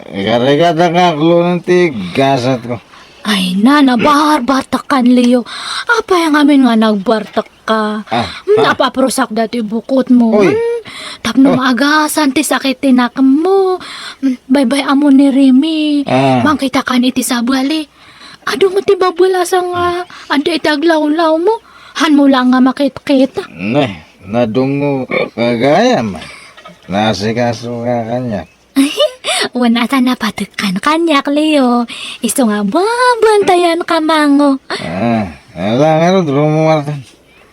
Ikarigata ka, klunan ti gasat ko. Ay na, nabarbartakan, Leo. Apay ngamin nga nagbartak ka? Ah, Hmm, ah. Napaparusak dati bukot mo. Uy. Hmm, tapno Oh. maagasan ti sakit ti nakemmo. Hmm, baybay-amon ni Remy. Ah. Mangkita kan iti sabali. Adu met ti babel a sanga adda iti aglawlawmo. Hanmo lang nga makitkita. Ne, nadungo ka gayam. Nasikaso ka kaniak. Wen, ata napatekkan kaniak, Leo. Isu nga babantayan ka mango. Ah, ala ngarud, rumuartan.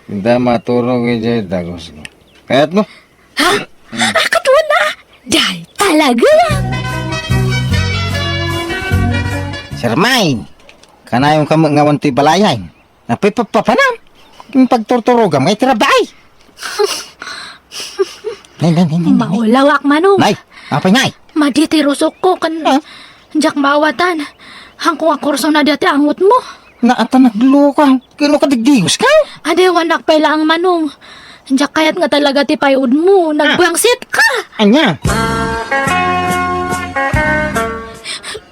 Inta maturog idiay dagus ko. Kayatmo? Ha? Akat wen a? Dayta laeng. Charmaine, kanayon ka met nga awan toy balayay. Apay papapanam? Ken pagturturogam nga iti rabii. Nay, nay, nay, nay, nay, nay. Maulawak, manong. Nay, apay, nay? Madi ti rusokko ken Ah? diak maawatan. Hanko nga kursunada ti angotmo. Naata nagluka. Kano ka digdigos ka? Adi, awanak pay laeng, manong. Diak kayat nga talaga ti pay-odmo. Ah. Nagbuangsit ka. Ania?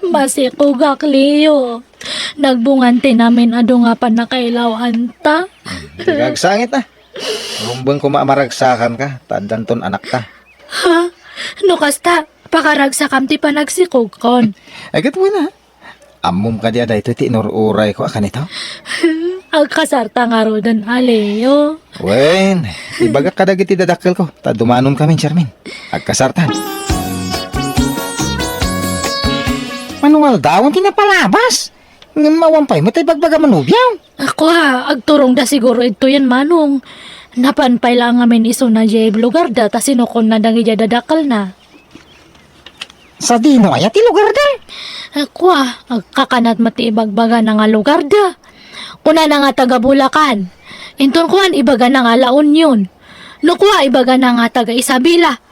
Masikogak, Leo. Nagbungan ti namin adu nga pannakailawanta. Di ka agsangit, a. Rumbeng koma a maragsakan ka, ta addanton anakta. Ha? No kasta, pakaragsakam ti panagsikogkon. Ay, ket wen a. Ammom kadi a daytoy ti inur-urayko a kanito? Agkasarta ngaruden a, Leo. Wen, ibagak kadagiti dadakkelko, ta dumanom kami, Charmaine. Agkasarta. Mano nga aldawen ti napalabas? Ngem awan pay met ti ibagbagam a nobiam. Ako, ah, agturongda siguro idtoyen, Manong. Napan pay la ngamin isuna diay lugarda ta sinukonna dagiti dadakkelna. Sadino aya ti lugarda? Ako, ah, agkakanat met ti ibagbagana nga lugarda. Kunana nga taga Bulacan. Inton kuan, ibagana nga La Union. No kua, ibagana nga taga Isabela.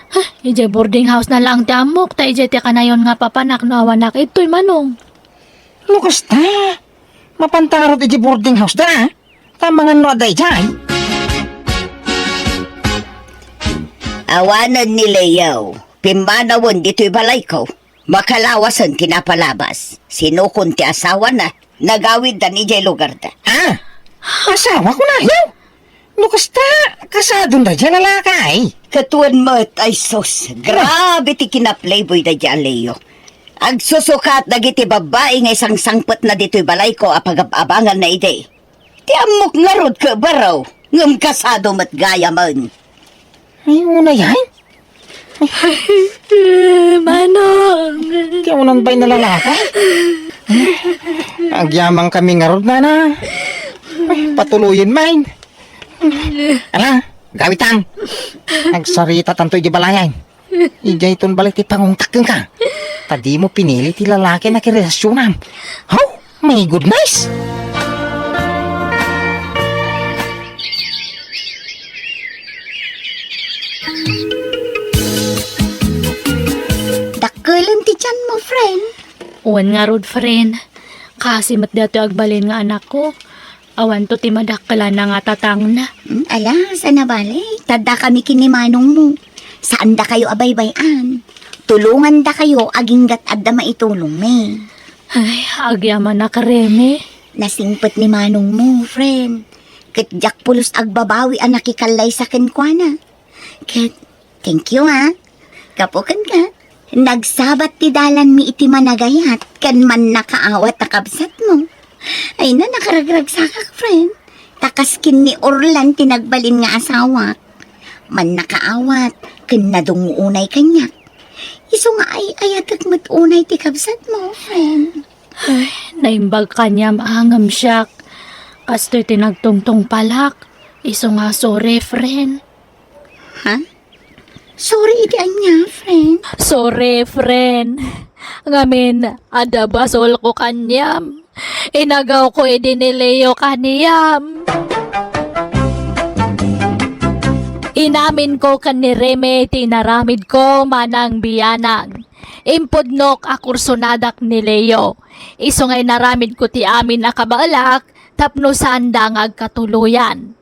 Ah, idiay boarding house na laeng ti ammok, ta idiay ti kanayon nga papanak no awanak idtoy, Manong. No kasta, mapanta ngarud idiay boarding house da, ah. Ta mangan no adda idiay. Awanen ni Leo, pimmanawen ditoy balayko. Makalawasen ti napalabas. Sinukon ti asawana, nagawiddan idiay lugarda. Ah, asawa ko na, Leo? No kasta, kasadon da diay lalaki. Ket wen met, ay sus, grabe ti kinaplayboy da diay a Leo. Agsusukat dagiti babbai nga isangsangpetna ditoy balayko a pagab-abanganna idi. Ti ammok ngarud ket baro, ngem kasado met gayamen. Ay, unay, ay? Manong! Ti unan pay nalalaka? Agyamankami ngarud, nana. Ay, patuloyen, main. Ala, gawitan. Agsaritatanto idiay balayan. Idiay ton balik ti pangungtak kenka. Ta dimo pinili ti lalaki a nakirelasyonan. How? My goodness! Dakkelen ti tianmo, friend. Wen ngarud, friend. Kaasi met daytoy agbalin nga anakko. Awanto ti madakkelana nga tatangna. Hmm, ala, saan a bale? Ta addakami ken ni manongmo. Saandakayo a baybay-an. Tulongandakayo aginggat adda maitulongmi. Ay, agyamanak, Reme. Nasingpet ni manongmo, friend. Ket diak pulos agbabawi a nakikallaysa kenkuana. Ket, thank you, ha. Gapu kenka, nagsabat ti dalanmi iti managayat ken mannakaawat a kabsatmo. Ay na, nakaragragsakak, friend. Ta kas ken ni Orlan ti nagbalin nga asawak. Mannakaawat ken nadungngo unay kaniak. Isu nga ay-ayatek met unay ti kabsatmo, friend. Ay, naimbag kaniam a ngem siak. Kastoy ti nagtungtungpalak. Isu nga sorry, friend. Ha? Sorry iti ania, friend? Sorry, friend. Ngamin, adda basolko kaniam. Inagawko idi ni Leo kaniam. Inaminko ken ni Reme ti inaramidko manang bianang. Impudnok a kursonadak ni Leo. Isu nga inaramidko ti amin a kabaelak tapno saanda nga agkatuloyan.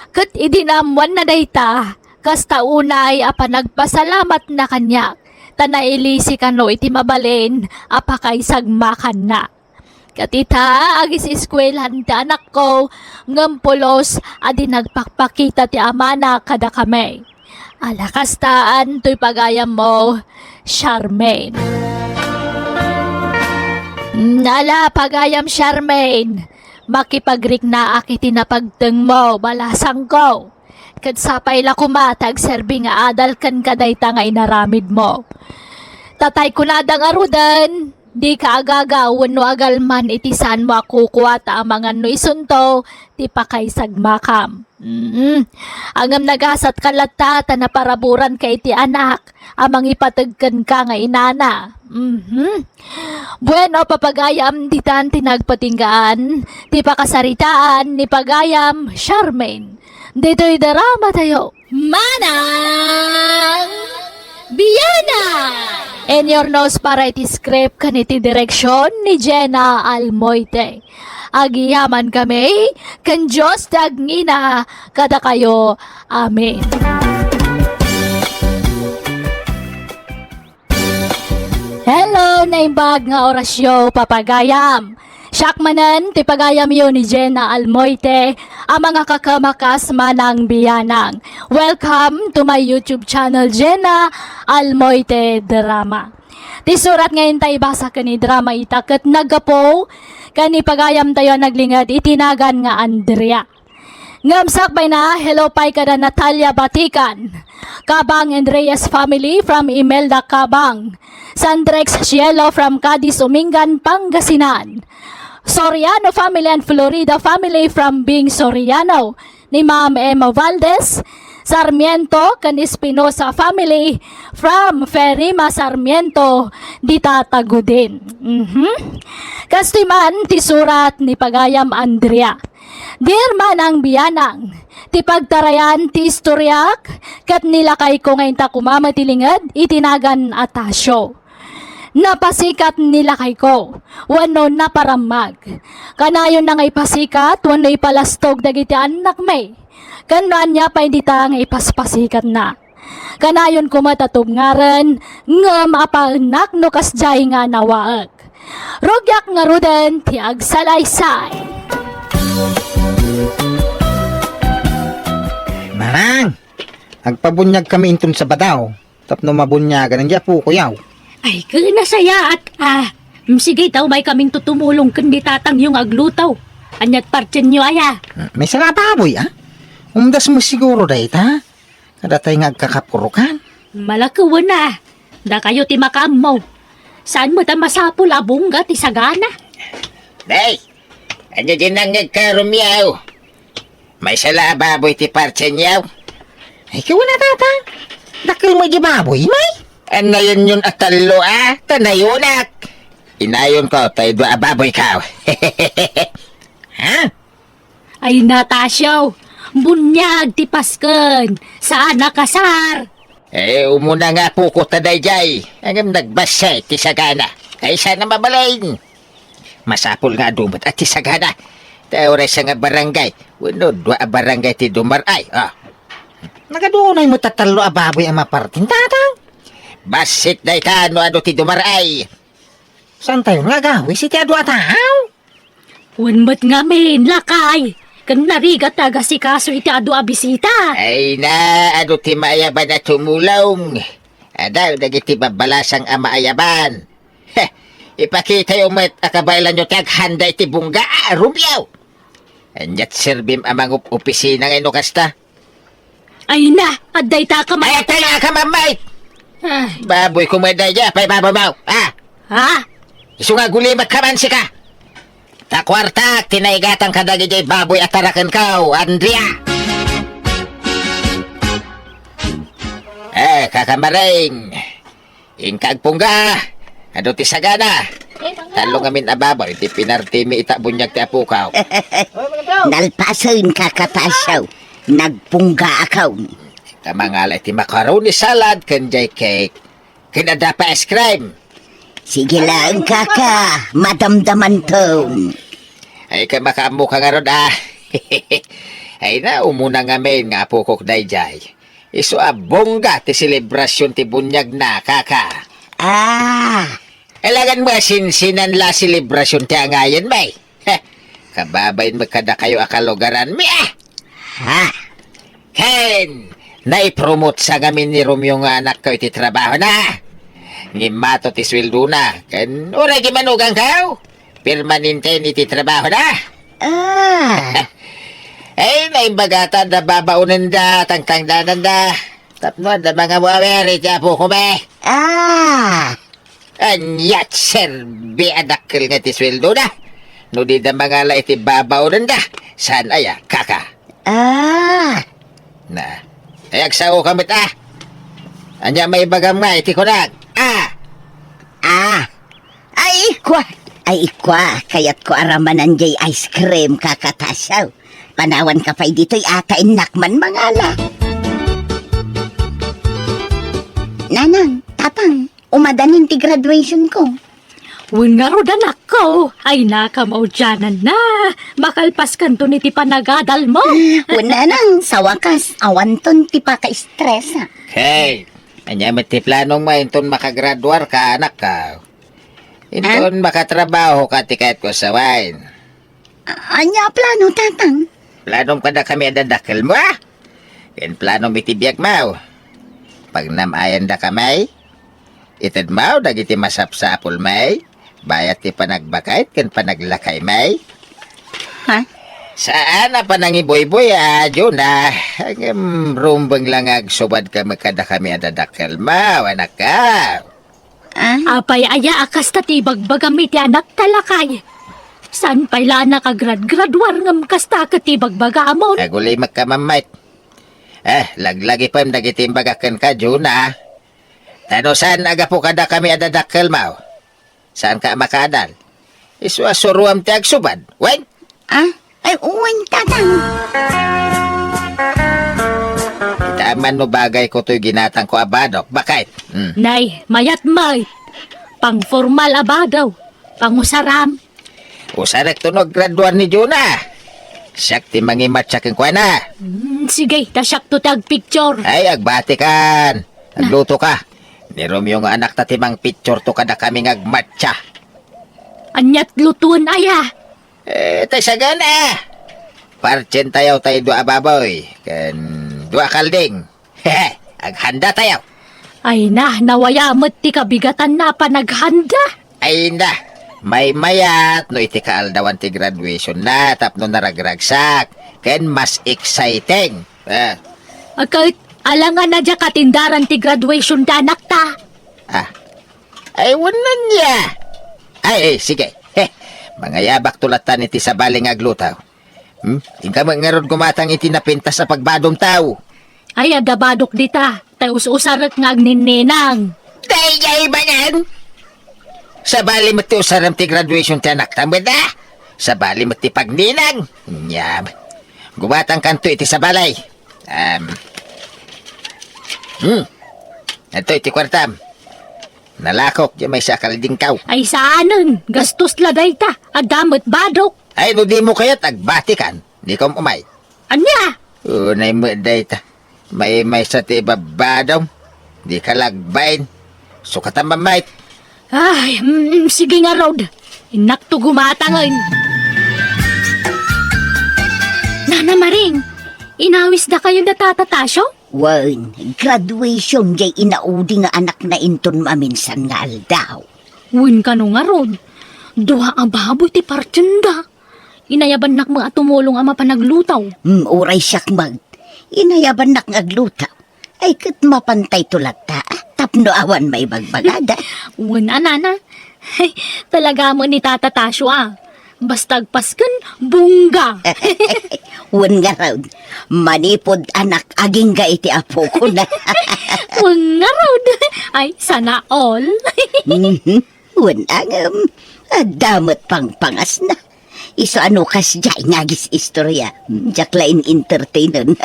Ket idi naammoanna dayta, kasta unay a panagpasalamatna kaniak, ta nailisi kano iti mabalin a pakaisagmakanna. Ket ita, agis-eskuelahan ti anakko, ngem pulos a di nagpakpakita ti amana kadakami. Ala kastaan toy pagayammo, Charmaine. Ala, pagayam Charmaine, makipagriknaak iti napagtengmo, balasangko. Ket sapay la koma ta agserbi nga adal kenka dayta nga inaramidmo. Tatay kunada ngaruden, dika agaga wenno agalman iti saanmo a kukua ta amangan no isunto ti pakaisagmakam. Mm. Ngem nagasatka latta ta naparaburanka iti anak a mangipateg kenka nga inana. Mhm. Bueno, papagayam, ditan ti nagpatinggaan ti pakasaritaan ni pagayam Charmaine. Ditoy drama tayo. Manang Biana! In your nose para iti script ken iti direksyon ni Jenna Almoite. Agyamankami, ken Dios ti agngina kadakayo. Amen. Hello, naimbag nga orasyo, papagayam. Siak manen ti pagayamyo ni Jenna Almoite, a mangakakamakas manang bianang. Welcome to my YouTube channel, Jenna Almoite Drama. Ti surat nga inta ibasa ken idrama ita ket naggapu ken ni pagayamtayo a naglinged iti nagan nga Andrea. Ngem sakbayna, hello pay kada Natalia Batikan, Cabang and Reyes family from Imelda Cabang, Sandrex Cielo from Cadiz, Umingan, Pangasinan, Soriano family and Florida family from Bing Soriano, ni Ma'am Emma Valdez, Sarmiento, ken Espinosa family from Ferima Sarmiento, dita Tagudin. Mhm. Kastoy man ti surat ni Pagayam Andrea. Dear Manang Bianang, ti pagtarayan ti istoriak ket ni lakayko nga inta kumama ti linged iti nagan Atasio. Napasikat ni lakayko wenno naparammag. Kanayon na nga ipasikat wenno ipalastog dagiti annakmi. Ken no ania pay dita nga ipaspasikatna. Kanayon koma ta tubngaren, ngem apaennak no kasdiay nga nawaek. Rugiak ngaruden ti agsalaysay. Manang, agpabuniagkami inton Sabado tapno mabuniagan dagiti apokoyo. Ay, ken nasayaat, a. Mm, sige, ta umaykamin tumulong ken ni tatangyo nga agluto. Aniat partienyo aya? Mm, maisala a baboy, a. Umdas met siguro dayta. Kadatay nga agkakapurokan. Malakewen a. Dakayo ti makaammo. Saan met a masapul a bungga ti sagana? Day, ania diay nangngegka, Romeo? Maisala a baboy ti partienyo? Ay, ken wen a, Tatang. Dakkel met diay baboy, may? Annayonyon a tallo a, ta nayonak. Inayonko tay dua a baboyko. Ha? Ay, Natasio, buniag ti pasken, saan a kasar. Eh, umuna nga apokok ta daydiay, ngem nagbassit ti sagana. Ay, saan a mabalin. Masapul nga adu met a ti sagana. Ta uray sanga barangay, wenno dua a barangay ti dumar-ay, a. Nagadu unay met a tallo a baboy a mapartin, Tatang. Bassit dayta no adu ti dumar-ay. Saantayon nga agawis iti adu a tao? Wen met ngamin, lakay, ken narigat ti agasikaso iti adu a bisita. Ay na, adu ti maayaban a tumulong. Adu dagiti babbalasang a maayaban. Heh, ipakitayo met a kabaelanyo ti aghanda iti bungga, a, Romeo. Aniat serbim a mangup-opisina nga inno kasta? Ay na, adda ita ka ma- Ay, adda ita ka, Mamay! Ay. Baboy ko met daydiay, apay baboy mo? Ah! Ha? Isu nga agulimek ka man sika. Ta kuartak ti naigatang kadagiti baboy a tarakenko, Andrea. Eh, Kaka Maring. Inka agpungga. Adu ti sagana. Tallo ngamin a baboy ti pinartimi ita buniag ti apoko. Nalpasen, Kaka Tasio. Nagpunggaakon. Ita mangala iti macaroni salad ken jay cake. Ken adda pay ice cream. Sige laeng, Kaka. Madamdamanton. Ay, ka makaammo ka ngarud, a. Ay na, umuna ngamin nga apokok daydiay. Isu a bongga ti selebrasion ti buniagna, Kaka. Ah. Alangan mo a sinsinan la selebrasion ti angayen, bay. Heh, kababain mo kadakayo a kalugaran mi, a. Ha? Ken, naipromotsa ngamin ni Romeo nga anakko iti trabahona. Ngimmato ti sueldona, ken uray gimanugangko. Permanenten iti trabahona. Ah. Ay, naimbagata da babaonenda, tangtangdananda. Tapno adda mangawawer iti apoko, be. Ah. Aniat serbi a dakkel nga ti sueldona. No dida mangala iti babaonenda, saan aya, Kaka? Ah. Na. Ay, agsaoka met, a. Ania maibagam nga iti kunam? Ah. Ah. Ay, ikua! Ay, ikua! Kayatko a ramanan jay ice cream, Kaka Tasio. Panawanka pay ditoy a ta innak man mangala. Nanang, Tatang, umadanin ti graduationko. Wen ngarud, anakko, ay, nakamaudiananna. Makalpaskanton iti panagadalmo. Wen, Nanang, sa wakas, awanton ti paka-stress, a. Hey, ania met ti planongmo inton makagraduarka, anakko? Inton makatrabahoka ti kayatko a sawen. A-, ania a plano, Tatang? Planom kadakami a dadakkelmo, a? Ken planom iti biagmo. Pagnam-ayandakami. Itedmo dagiti masapsapulmi. Bayat ti panagbakayt ken panaglakaymi. Ha? Saan a panangibuybuy a, Juna. Ngem rumbeng la nga agsubadka met kadakami a dadakkelmo, anakko. Ah? Apay aya a kasta ti ibagbagam iti anakta, lakay? Saan pay la a nakagraduar ngem kasta ket ti ibagbagam? Agulimekka, Mammay. Eh, laglagipem dagiti imbagak kenka, Juna. Ta no saan a gapu kadakami a dadakkelmo, saanka a makaadal. Isu a suroam ti agsubad. Wen? Ah? Ay, wen, tatang. Ita man no bagayko toy ginatangko a badok. Bakit? Hmm. Nay, mayat met. Pangformal a badaw. Pangusaram. Usarekto no aggraduar ni Juna. Siak ti mangimatsa kenkuana. Hmm, sige, ta siakto ti agpicture. Ay, agbatikan. Aglutoka. Ni Romeo nga anakta ti mangpicture to kadakami nga agmatsa. Aniat lutoen aya? Eh, tay sagana. Partsentayo tay dua a baboy, ken dua a kalding. Aghanda tayo. Ay na, nawaya met ti kabigatanna a panaghanda. Ay na, maymayat no iti kaaldawan ti graduationna tapno naragragsak, ken mas exciting. Eh. Ket, alangan a diak atendaran ti graduation ti anakta. Ah. Ay, wen ania. Ay, ay, sige. Heh, mangayabakto latta iti sabali nga agluto. Hmm? Inka met ngarud gumatang iti napintas a pagbadomtaw. Ay, adda badok dita. Tay us-usarek nga agninninang. Daydiay banen! Sabali met ti usarem ti graduation ti anakta, met, ah? Sabali met ti pagninang. Nyam. Gumatangkanto iti sabali. Um. Hmm. Adtoy ti kuartam. Nalakok diay maysa a kaldingtaw. Ay, saanen. Gastos la dayta. Adda met badok. Ay, no dimo kayat, agbatikan. Dika um-umay. Ania? Unay met dayta. Maymaysa ti ibabadom. Dika la agbain. Sukatan, Mammay. Ay, mm, sige ngarud. Innakto gumatangen. Nana Maring, inawisdakayo da Tata Tasio? Wen, graduation diay inaudi nga anakna inton maminsan nga aldaw. Wen kano ngarud, dua a baboy ti partienda. Inayabannak met a tumulong a mapan agluto. Hmm, uray siak met. Inayabannak nga agluto. Ay, ket mapantayto latta, ah, tapno awan maibagbagada. Wen a, nana. Talaga met ni Tata Tasio, ah. Basta agpasken, bongga. Wen ngarud, manipud anak agingga iti apokona. Wen ngarud. Ay, sana all. Mhm. Wen a ngem, adda met pangpangasna. Isu a no kasdiay nga agis-istoria, diak la in-entertainen.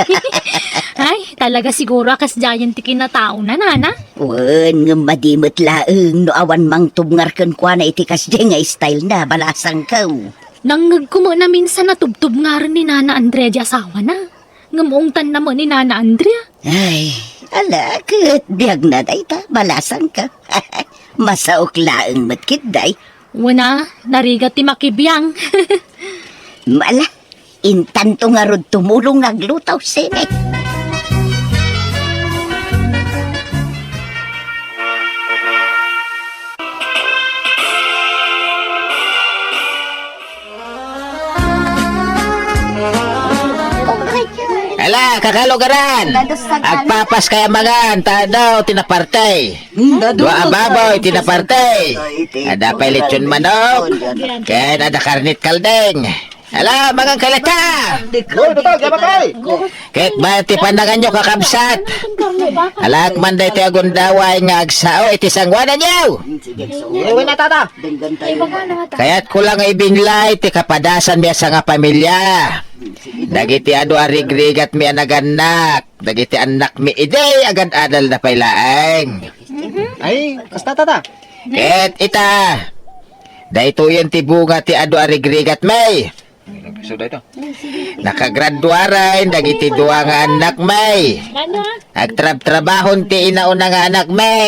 Ay, talaga siguro a kasdiayen ti kinataona, nana? Wen, ngem madi met laeng no awan mangtubngar kenkuana iti kasdiay nga style na, balasangko. Nangngegko met naminsan a tubtubngaren ni Nana Andrea ti asawana. Ngem ungtanna met ni Nana Andrea. Ay, ala, ket biagna dayta, balasangko. Masaok laeng met ketdi. Wen a, narigat ti makibiang. Ala, intanto ngarud tumulong nga agluto, sine. Ala, kakalugaran! Agpapas kaya mangan, ta adu ti naparti. Dua a baboy ti naparti. Adda pay lechon manok. Ken adda karnit kalding. Ala, mangan kay latta. Ket bayat ti pananganyo, kakabsat. Alaek man daytoy a gundaway nga agsao iti sangoananyo. Kayatko la nga ibinlay ti kapadasanmi a sangapamilia. Dagiti adu a rigrigatmi a nagannak. Dagiti annakmi idi agad-adalda pay laeng. Ay, kasta, tata. Ket ita, daytoyen ti bunga ti adu a rigrigatmi. Nakagraduaren dagiti dua nga annakmi. Agtrabtrabahon ti inauna nga annakmi.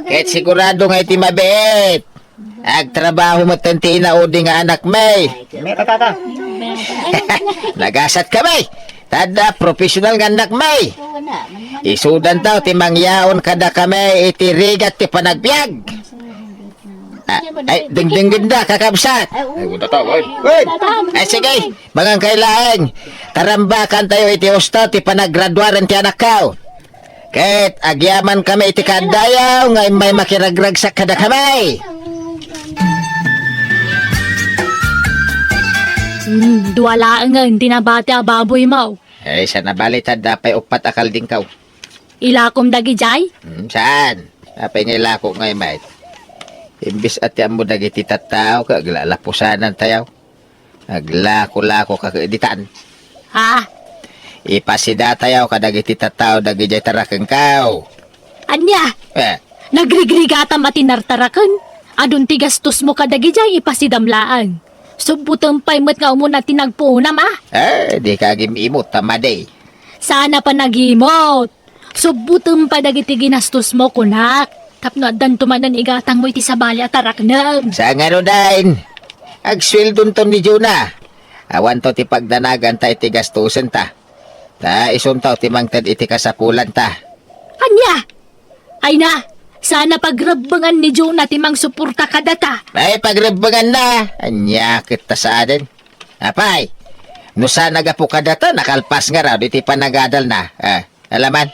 Ket sigurado nga iti mabiit, agtrabaho metten ti inaudi nga annakmi. Meta, tata. Nagasat kami. Tadda, professional nga annakmi. Isudantaw ti mangyaon kadakami iti rigat ti panagbiag. Ah, ay, dingdinggenda, kakabsat. Ay, unda ta, ay. Uy! Ay, sige, mangan kayo laeng. Tarambakantayo iti husto ti panagraduaren ti anakko. Ket agyamankami iti kaaddayo nga immay makiragragsak kadakami. Hmm, dua laengen ti nabati a baboymo. Ay, saan a bali ta adda pay uppat a kaldingko. Ilakom dagidiay? Hmm, saan? Apay nga ilako ngay met? Imbes a ti ammo dagiti tattao, ket aglalapusanantayo. Aglako-lako ka ket ditan. Ha? Ipasidatayo kadagiti tattao dagidiay tarakengko. Ania? Eh. Nagrigrigatam a ti nartaraken? Adun ti gastosmo kadagidiay ipasidam laeng. Subbotem pay met nga umuna ti nagpuonam, a? Eh, dika agim-imot ta madi. Saan a panagimot? Subbotem pay dagiti ginastosmo, kunak. Tapno addanto manen igatangmo iti sabali a taraknem. Saan ngaruden? Agsueldonto ni Jonah. Awanto ti pagdanaganta iti gastosenta. Ta isunto ti mangted iti kasapulanta. Ania? Ay na, saan a pagrebbengan ni Jonah ti mangsuporta kadata. Ay, pagrebbenganna. Ania ket ta saanen? Apay, no saan a gapu kadata, nakalpas ngarud iti panagadalna. Ah, alaman,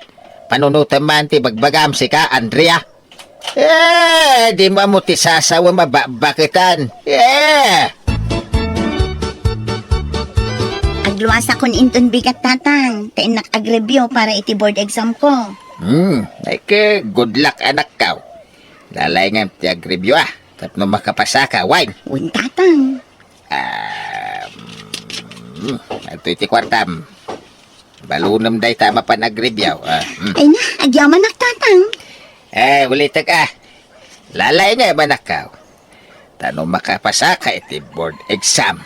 panunotem man ti bagbagam, sika, Andrea. Eh, dimo ammo ti sasawem a bakbaketan. Eh! Agluasakon inton bigat, Tatang, ta innak agreview para iti board examko. Hmm, ay ke, good luck, anakko. Lalaingam ti agreview, a, tapno makapasaka, wen. Wen, Tatang. Ah, mm, adtoy ti kuartam. Balonem dayta a mapan agreview, a, mm. Ay na, agyamanak, Tatang. Eh, ulitek, a. Lalaingam, anakko. Ta no makapasaka iti board exam,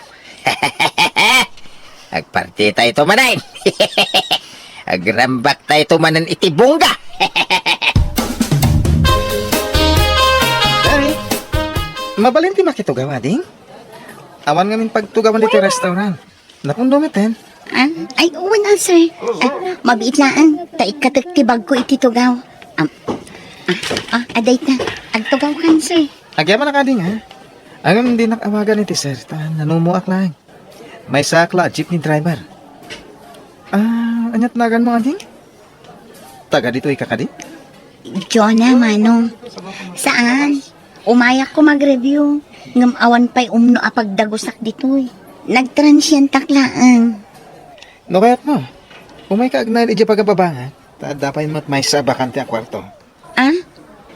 agpartitayto manen. Agrambaktayo manen iti bongga. Ay, mabalin ti makitugaw, ading? Awan ngamin pagtugawan ditoy restaurant. Napundo met, eh. Ah, ay, wen, a, sir. Ah, mabiit laeng, ta ikkatek ti bagko iti tugaw. Am, ah, ah, adayta, agtugawkan, sir. Agyamanak, ading, a. Ngem dinak awagan iti sir, ta nanumoak laeng. Maysaak la a jeepney driver. Ah, aniat naganmo, ading? Taga ditoy ka kadi? Jonah, Manong. Saan? Umayakko magreview, ngem awan pay umno a pagdagusak ditoy. Nagtransyentak laeng. No kayatmo, umayka agnaed idiay pagababangat, ta adda pay met maysa a bakante a kuarto. Ah?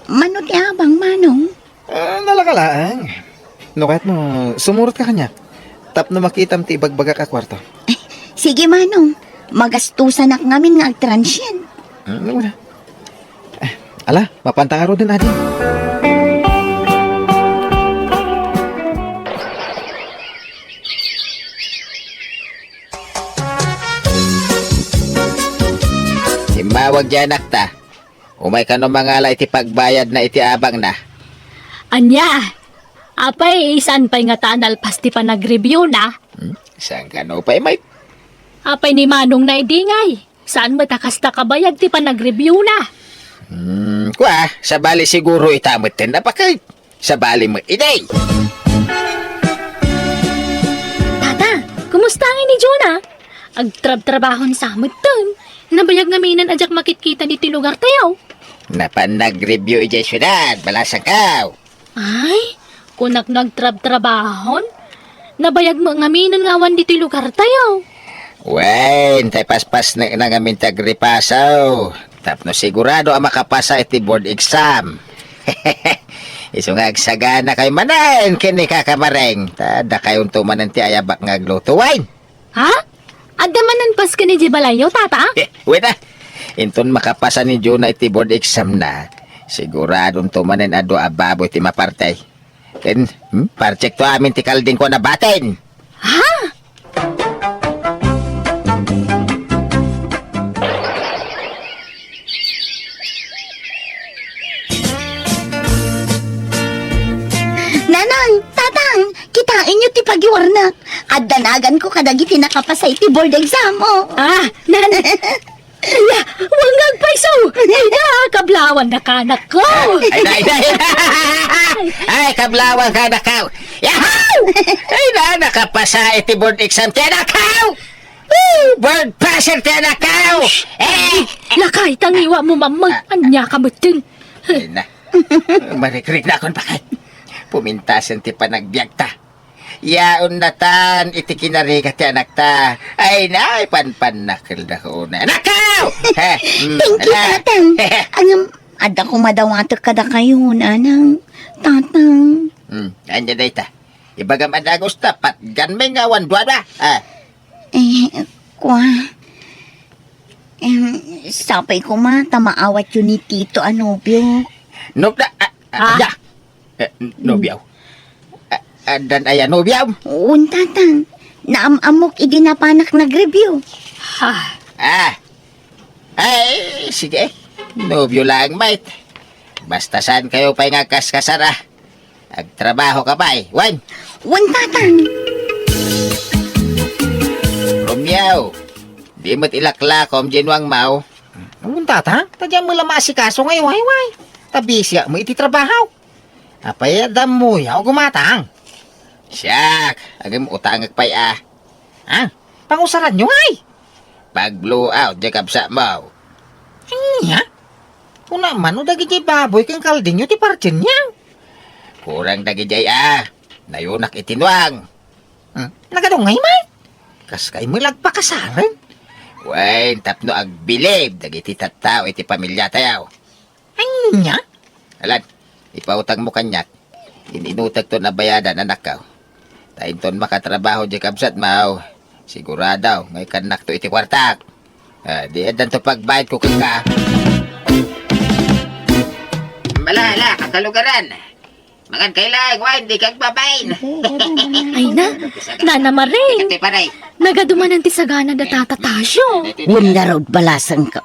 Mano ti abang, Manong? Ah, nalaka laeng. No kayatmo, sumurotka kaniak tapno makitam ti ibagbagak a kuarto. Eh, sige, Manong. Magastosanak ngamin nga agtransyen. Hmm, wala. Eh, ala, mapanta ngaruden, ading. Immawag diay anakta. Umay kano mangala iti pagbayadna iti abangna. Ania? Apay, saan pay ngata a nalpas ti panagreviewna? Hmm? Saan kano pay, Mike? Apay ni Manongna idi ngay? Saan met a kasta kabayag ti panagreviewna? Hmm, kua, sabali siguro ita metten a bakit. Sabali met idi. Tata, kumusta ngay ni Jonah? Agtrabtrabahon sa metten. Nabayag ngamin a diak makitkita ditoy lugartayo. Napan nagreview idiay siudad, balasangko. Ay, kunak no agtrabtrabahon? Nabayag met ngamin nga awan ditoy lugartayo. Wen, tay paspasnekna ngamin ti agripasaw. Tapno sigurado a makapasa iti board exam. Isu nga agsaganakayo manen ken ni Kaka Mareng, ta dakayonto manen ti ayabak nga agluto, wen. Ha? Adda manen pasken idiay balayyo, Tata? Eh, wait, a. Inton makapasa ni Jonah iti board exam na, siguradonto manen a dua a baboy ti mapartay. Ken, hmm, partekto amin ti kaldingko a nabatin. Ha? Nanang, Tatang, kitaenyo ti pagiwarnak. Adda naganko kadagiti nakapasa iti board exam, o. Ah, nan- Ala, wen nga agpayso! Ay na, kablawan na ka, anak ko! Ay, ay, ay, ay! Ay, kablawan ka, anak ko! Yahoo! Ay na, nakapasa iti board exam ti anak ko! Woo! Board passer ti anak ko! Eh! Lakay, tangiwa mo, mamang. Anya ka mutin. Ay na. Marikrik na akon bakit. Pumintasen ti panagbiagta. Yaon natan iti kinarigat ti anakta. Ay na, ay panpannakel da ko una. Anak ko! Eh, mm, Thank you, ala. Tatang. Ngem, adda koma dawatek kadakayo, nanang, tatang. Hmm, anya dayta? Ibagam a dagus ta, patgan met nga awan duadua. Ah. Eh, kua. Em, sapay koma ta maawatyo ni Tito a nobio. No, da, ah, ah, Ah? da. Eh, n-, nobio. Ah, addan aya nobio? Wen, tatang. Naam-ammok idi napanak nag-review. Ah. Ah. Ay, sige. Nobio lang, mate. Basta saan kayo pay nga agkaskasar, ah. Agtrabaho ka pay, wen? Wen, tatang. Romeo, di met ilaklakom diay nuangmo. Wen, tatang, ta diak met la maasikaso nga iwayway. Ta bisiak met iti trabaho. Apay, adda ammoyo, gumatang? Siak, agim utangek pay, ah. Ah, pangusaranyo, ay? Pag-blow out, diay kabsatmo. Ania? Kuna man, no dagidiay baboy ken kaldingyo ti partinyo. Kurang dagidiay, ah. Nayunak iti nuang. Hmm, nagadungay man. Kas kay met la agpakasaren. Wen, tapno agbilib dagiti tattao iti pamiliatayo. Ania? Alan, ipautangmo kaniak. In-inutekton a bayadan, anakko. Ta inton makatrabaho diay kabsatmo, sigurado nga ikannakto iti kuartak. Ah, di addanto pagbayadko kenka. Ala, ala, kakalugaran. Mangan kay laeng, wen, dika agbabain. Ay na, Nana Maring. Ikaw, ti paray. Nagadumanan ti sagana da Tata Tasio. Wen ngarud, balasangko.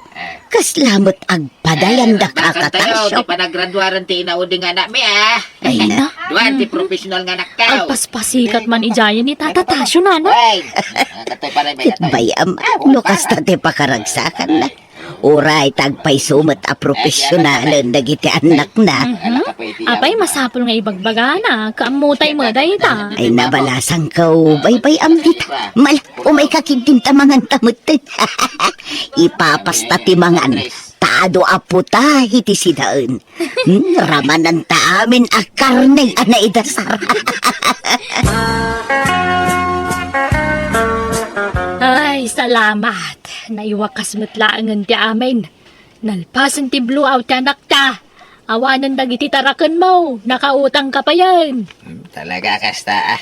Kasla met agpadayan da Kaka Tasio. Ti panagraduaran ti inaudi nga anakmi, ah. Ay na. Duan ti professional nga anakko. Agpaspasikat man idiay ni Tata Tasio, nana. Wen. Ikaw, ti paray, Ket bay-am, no kasta ti pakaragsakanna. Uray ta agpayso met a profesionalen dagiti annakna. Mhm. Apay, masapul nga ibagbagana, kaammo tay met dayta. Ay, nabalasangko, baybay-am dita. Mal, umayka ketdin ta manganta metten. Ipapasta ti mangan, ta adu a puta iti sidaen. Hmm, ramananta amin a karne a naidasar. Ay, salamat. Naiwakas met laengen ti amin. Nalpasen ti blowout ti anakta. Awanen dagiti tarakenmo. Nakautangka payen. Hmm, talaga kasta, ah.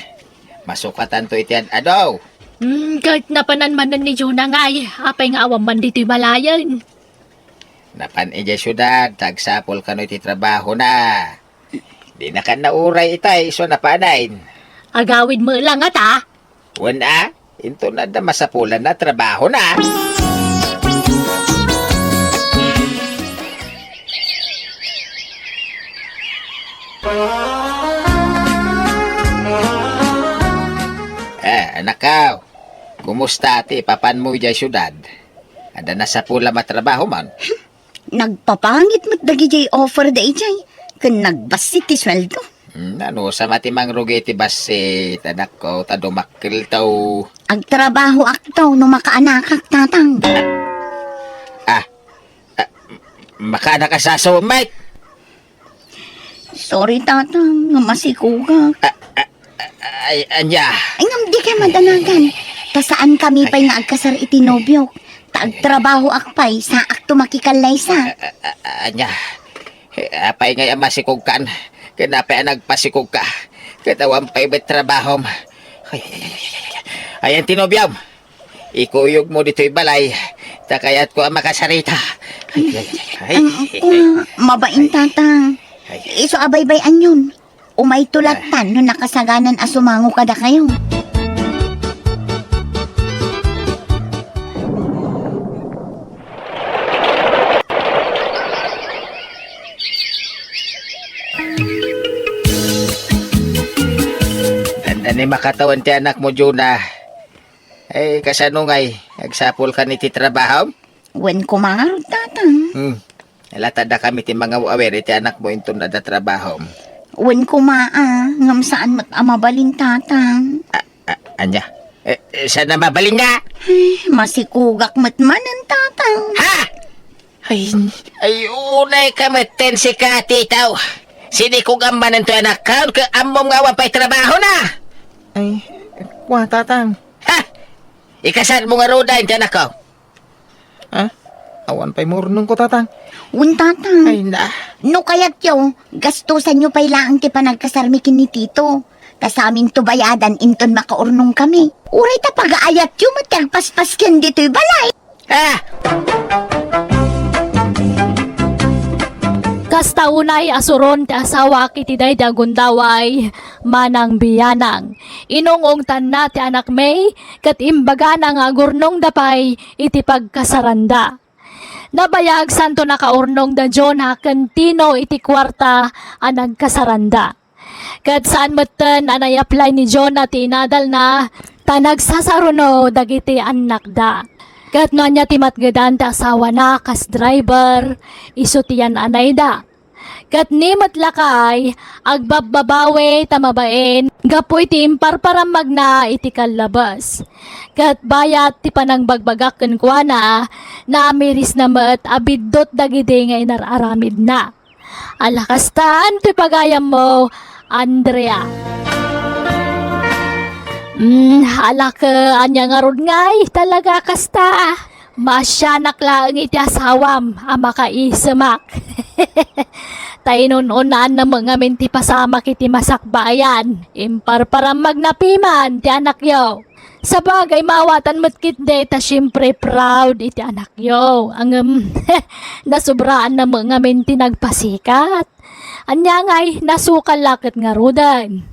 Masukatanto iti ad-adu. Hmm, ket napanan manen ni Jonah ngay, apay nga awan man ditoy balayen? Napan idiay siudad, ta agsapul kano iti trabahona. Dina kan nauray itay isu a napanen. Agawid met la ngata? Wen a, inton adda masapulanna a trabahona. Eh, anakko, kumusta ti papanmo idiay siudad? Adda nasapulam a trabaho man? Nagpapangit met dagidiay offer daydiay, ken nagbassit ti sueldo. Hmm, anusam a ti mangrugi ti bassit, anakko, ta dumakkelto. Agtrabahoakto no makaanakak, tatang. Ah, ah, makaanak a saso, Mike? Sorry, tatang, nga masikogak. Ah, ah, ah, ay, ania? Ay, ngem dikay madanagan. Ta saankami pay nga agkasar iti nobiok. Ta agtrabahoak pay, saakto makikallaysa. Ah, ah, ah, ania? Eh, apay ngay a masikogkan? Ken apay a nagpasikogka? Ket awan pay met trabahom. Ay, ay, ay, ay, ay. Ayan ti nobiom. Ikuyogmo ditoy balay, ta kayatko a makasarita. Ay, ay, ay, ay. Ang ako, mabain, tatang. Ay. Isu a baybay-anyon. Umayto lattan no nakasaganan a sumango kadakayo. Dandani makatawen ti anakmo, Jonah. Eh, kasano ngay? Agsapulkan iti trabahom? Wen koma ngarud, Tatang. Hmm. Latadda kami ti mangaw-awir iti anakmo inton adda trabahom. Wen koma, a, ngem saan met a mabalin, Tatang. A, a, ania? Eh, eh, saan a mabalin nga? Ay, masikugak met manen, Tatang. Ha? Ay, ay, unay ka metten sika, titaw. Sinikugam manen toy anakkaw, ket ammom nga awan pay trabahona. Ay, kua, Tatang. Ha? Ikasarmo ngaruden ti anakko? Ha? Awan pay maurnongko, Tatang. Wen, Tatang. Ay, na. No kayatyo, gastusanyo pay laeng ti panagkasarmi ken ni Tito. Ta saminto bayadan inton makaurnongkami. Uray ta pagaayatyo met ti agpaspas ken ditoy balay. Ah! Kasta unay a suron ti asawak iti daydi a gundaway, Manang Bianang. Inung-ungtanna ti anakmi, ket imbagana nga agurnongda pay iti pagkasaranda. Nabayag santo nakaurnong da Jonah ken Tino iti kuarta a nagkasaranda. Ket saan metten a naiaplay ni Jonah ti inadalna, ta nagsasaruno dagiti annakda. Ket no ania ti matgedan ti asawana kas driver, isu ti yan-anayda. Ket ni met lakay, agbabbabawi ta mabain gapu iti imparparammagna iti kallabes. Ket bayat ti panangbagbagak kenkuana, naamirisna met a biddut dagidi nga inar-aramidna. Ala kastan ti pagayammo, Andrea. Mm, ala ket ania ngarud ngay, talaga kasta. Maasianak laeng iti asawam a makaisemak. Ta inun-unaanna met ngamin ti pasamak iti masakbayan. Imparparammagna piman ti anakyo. Sabagay, maawatan met ketdi ta siempre proud iti anakyo. Ngem, nasubraanna met ngamin ti nagpasikat. Ania ngay, nasukal la ket ngaruden.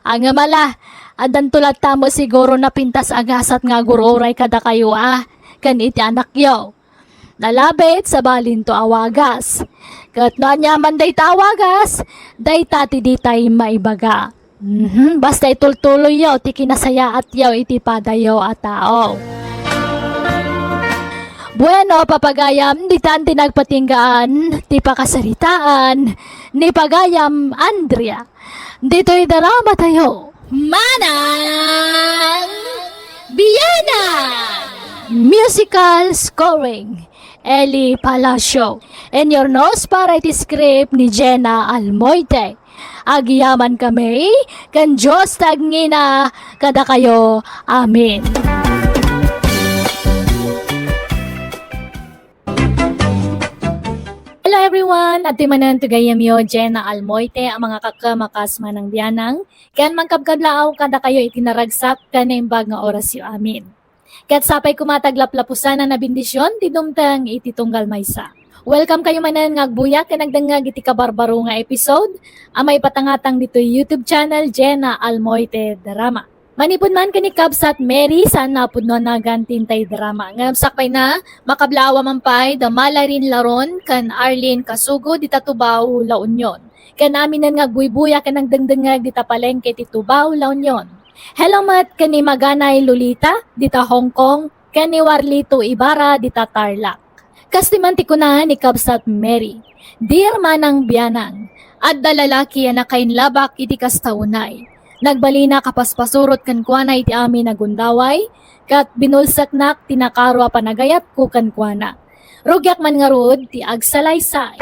Ngem ala, addanto latta met siguro napintas a gasat nga agur-uray kadakayo a, ken iti anakyo. Nalabit, sabalinto a wagas. Ket no aniaman dayta a wagas, dayta ti ditay maibaga. Mhm, basta itultuloyyo ti kinasayaatyo iti padayo a tao. Bueno, papagayam, ditan ti nagpatinggaan ti pakasaritaan ni pagayam Andrea. Ditoy drama tayo. Manang Bianang! Musical scoring, Eli Palacio. Inurnos para iti script ni Jenna Almoite. Agyamankami ken Dios ti agngina kadakayo. Amen. Hello everyone! Adtoy manen ti gayyemyo, Jenna Almoite, a mangakakka makas Manang Bianang, ken mangkabkablaaw kadakayo iti naragsak ken naimbag nga orasyo. Amen. Ket sapay koma ti aglaplapusan a bendision ti dumteng iti tunggal maysa. Welcome kayo manen nga agbuya ken agdengngeg iti kabarbaro nga episode a maipatangatang ditoy YouTube channel, Jenna Almoite Drama. Manipud man ken ni Kabsat Mary, saan a pudno a nagan ti intay drama. Ngem sakbayna, makablaawa man pay da Malarin Laron ken Arlene Kasugo dita Tubao, La Union. Ken aminen nga agbuybuya ken agdengdengngeg dita palengke ti Tubao, La Union. Hello met ken ni Maganay Lolita dita Hong Kong, ken ni Warlito Ibarra dita Tarlac. Kas ti man ti kuna ni Kabsat Mary, "Dear Manang Bianang, adda lalaki a nakainlabak iti kasta unay. Nagbalinak a paspasurot kenkuana iti amin a gundaway, ket binulseknak ti nakaro a panagayatko kenkuana. Rugiak man ngarud ti agsalaysay."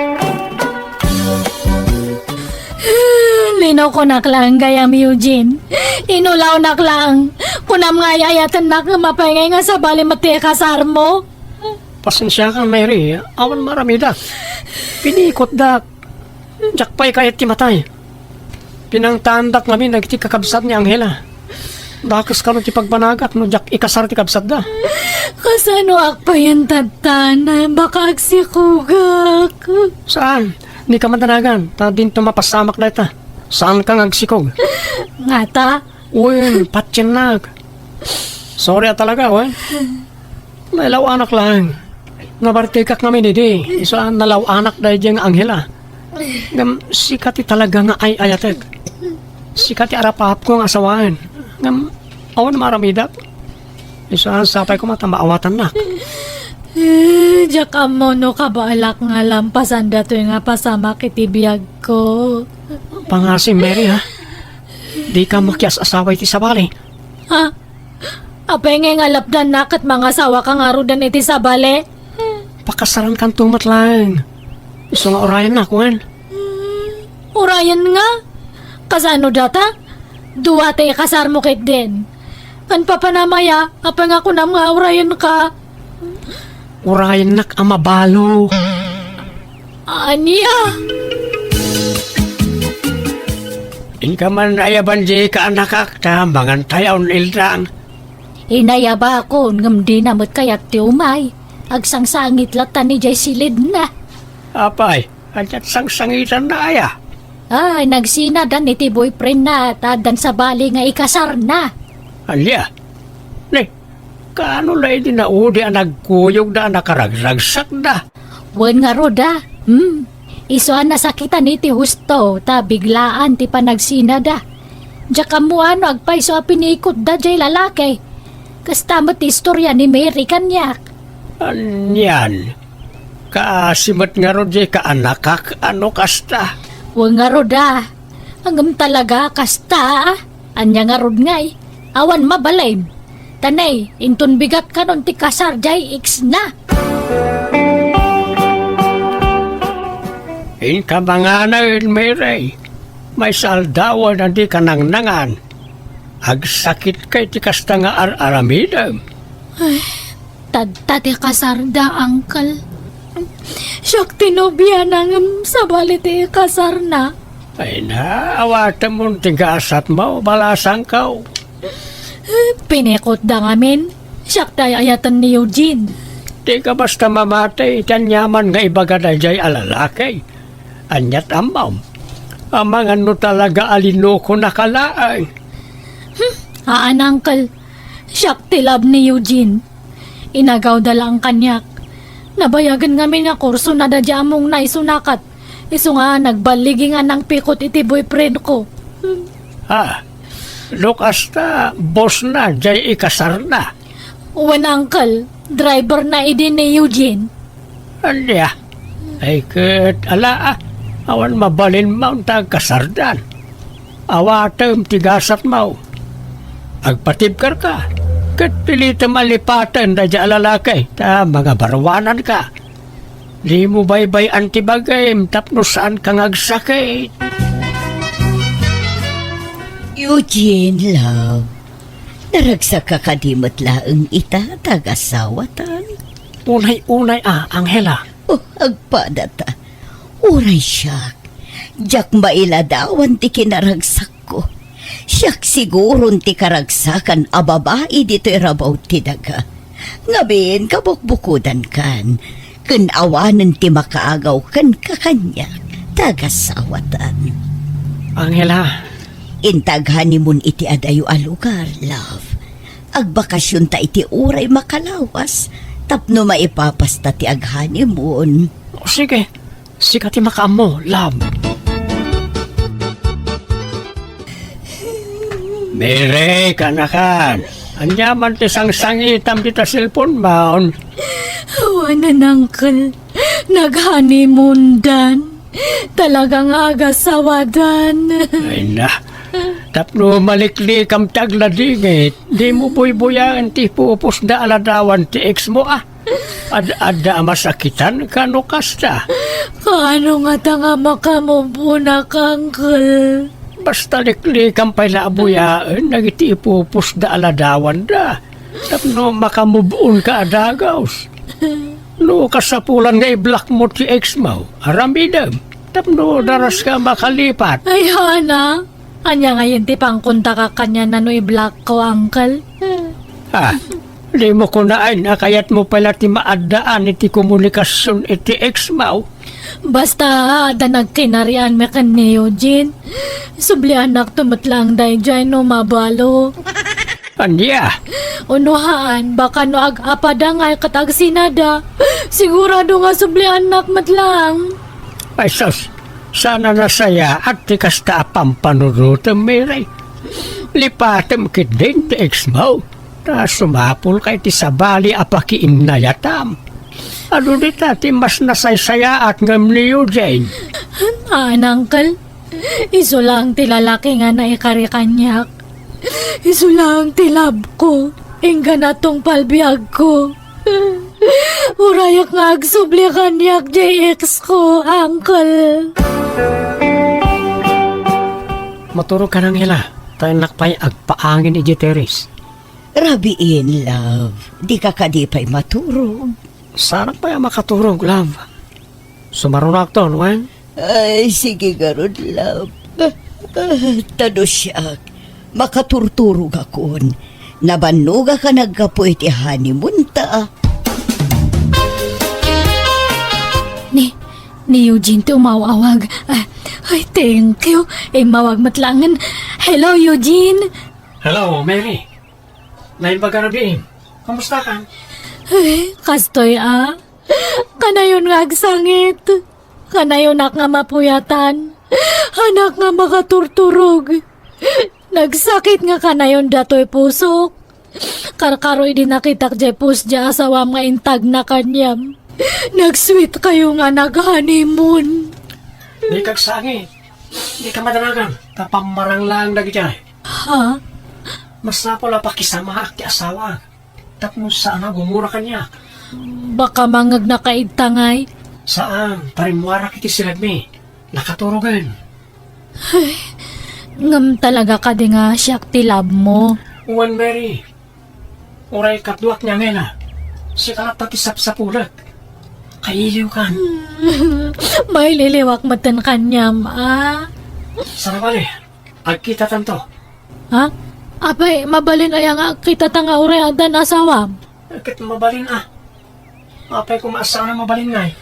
Linokonak laeng gayam, Eugene. Inulawnak laeng. Kunam nga ay-ayatennak ngem apay ngay nga sabali met ti ikasarmo? Pasensiakan, Mary. Awan maramida. Pinikotdak. Diak pay kayat ti matay. Pinangtaandak ngamin dagiti kakabsat ni Angela. Dakes kano ti pagbanagak no diak ikasar ti kabsatda. Kasanoak payen tattan? Baka agsikogak. Saan? Dika madanagan, ta dinto mapasamak dayta. Saanka nga agsikog? Ngata? Wen, patiennak. Sorry a talaga, wen. Nalaw-anak laeng. Nabartekak ngamin idi, isu a nalaw-anak daydiay nga Angela. Ngem sika ti talaga nga ay-ayatek. Sika ti arapapko nga asawaen. Ngem awan maaramidak. Isu a sapay koma ta maawatannak. Eh, diak ammo no kabaelak nga lampasan datoy nga pasamak iti biagko. Pangasim, Mary, ha? Dika makias-asawa iti sabali. Ha? Apay nga ingalapdanna ket mangasawaka ngaruden iti sabali? Pakasarankanto met laeng. Isu nga urayennak, wen? Urayen nga? Kasano data? Dua ti ikasarmo ketdin. Ken papanam aya, apay nga kunam nga urayenka? Urayennak a mabalo. Ania? Inka man ayaban di kaanakak ta mangan tayon, Eldang. Inayabakon, ngem dina met kayat ti umay. Agsangsangit latta ni jay silidna. Apay, ania't sangsangitanna aya? Ay, nagsinadan iti boyfriendna ta addan sabali nga ikasarna. Ania? Ne, kaano la idi naudi a nagkuyogda a nakaragragsakda? Wen ngarud a. Hmm. Isu a nasakitan iti husto ta biglaan ti panagsinada. Diak ammo no agpayso a pinikotda jay lalaki. Kasta met ti istoria ni Mary kaniak. Anian? Kaasi met ngarud jay kaanakak a no kasta? Wen ngarud a. Ngem talaga kasta a. Ania ngarud ngay? Awan mabalin. Ta ne, inton bigat kanon ti kasar jay ex-na. Inka manganen, Mary. Maysa aldawen a dika nangnangan. Agsakitka iti kasta nga ar-aramidem. Ay, tadta ti kasarda, Uncle. Siak ti nobiana ngem sabali ti ikasarna. Ay na, awatemon ti gasatmo, balasangko. Pinikotda ngamin. Siak ti ay-ayaten ni Eugene. Dika basta mamati iti aniaman nga ibaga daydiay a lalaki. Ania't ammom? Amangan no talaga a linukonaka laeng. Hmm, haan, Uncle. Siak ti love ni Eugene. Inagawda laeng kaniak. Nabayagen ngamin nga kursonada diay ammongna isuna ket isu nga nagballigi nga nangpikot iti boyfriendko. Ah, no kasta, bossna jay ikasarna? Wen, Uncle, driverna idi ni Eugene. Ania? Ay ket, ala, ah, awan mabalinmo ta agkasardan. Awatem ti gasatmo. Agpatibkerka, ket pilitem a lipaten daydiay a lalaki ta mangabaruananka. Dimo baybay-an ti bagim tapno saanka nga agsakit. Eugene, love, naragsakka kadi met laeng ita ta agasawatan? Unay-unay a, Angela. Oh, agpadata. Uray siak, diak mailadawan ti kinaragsakko. Siak siguron ti karagsakan a babai ditoy rabaw ti daga. Ngamin, kabukbukodankan, ken awanen ti makaagaw kenka kaniak, ta agasawatan. Angela. Inta ag-honeymoon iti adayo a lugar, love. Agbakasionta iti uray makalawas tapno maipapasta ti ag-honeymoon. O, sige. Sika ti makaammo, love. Mary, kaanakan. Ania man ti sangsangitam dita cellphone-mon? Awanen, Uncle. Nag-honeymoon-dan. Talaga nga agasawadan. Ay na. Tapno maliklikam ti agladingit, dimo buybuyaen ti ipupusda a ladawan ti ex-mo, a. Ad-adda a masakitanka no kasta. Kaano ngata nga maka-move on-ak, Uncle? Basta liklikam pay la a buyaen dagiti ipupusda a ladawanda tapno maka-move on-ka a dagus. No kasapulan nga i-block-mo ti ex-mo, aramidem tapno daraska a makalipat. Ay, haan a. Ania ngayen ti pangkontakak kaniana no i-block-ko, Uncle? Ah, dimo kunaen a kayatmo pay la ti maaddaan iti komunikasion iti ex-mo? Basta, adda nagkinarianmi ken ni Eugene. Subliannakto met laeng daydiay no mabalo. Ania? Uno haan, baka no ag-apada ngay ket agsinada, sigurado nga subliannak met laeng. Ay sus, saan a nasayaat ti kasta a pampanunotem, Mary. Lipatem ketdin ti ex-mo, ta sumapulka iti sabali a pakiinnayatam. Adu dita ti mas nasaysayaat ngem ni Eugene. Haan, uncle. Isu laeng ti lalaki nga naikari kaniak. Isu laeng ti love ko. Inggana tungpal biag ko. Urayek nga agsubli kaniak, J X ko, uncle. Maturog ka, Angela. Ta innak pay agpaangin iti terrace. Rabiin, love. Dika kadi pay maturog? Saanak pay a makaturog, love. Sumarunoakton, wen? Ay, sige ngarud, love. Ah, ta no siak, makaturturogakon. Nabannogak a naggapu iti honeymoon ta. Ni, ni Eugene ti umaw-awag. Ah, ay, thank you. Immawag met laengen. Hello, Eugene. Hello, Mary. Naimbag a rabiim. Kumusta ka? Eh, kastoy a. Kanayon nga agsangit. Kanayonak nga mapuyatan. Haanak nga makaturturog. Nagsakit nga kanayon datoy pusok. Karkaro idi nakitak jay pusdiay asawam nga intagna kaniam. Nag-sweet kayo nga nag-honeymoon. Dika agsangit. Dika madanagan. Ta pammarang laeng dagiti. Ha? Masapul a pakisamaak ti asawa. Tapno saan a gumura kaniak. Baka mangngegna ka idta ngay? Saan, ta rimmuarak iti siragmi. Nakaturogen. Ay, ngem talaga kadi nga siak ti love mo? Wen, Mary. Uray kaduak ni Angela. Sika latta ti sapsapulek. Kailiwkan. Maililiwak metten kaniam, a? Saan a bale, agkitatanto. Ha? Apay, mabalin aya nga agkitata nga uray addan asawam? Ket mabalin a. Apay koma a saan a mabalin ngay?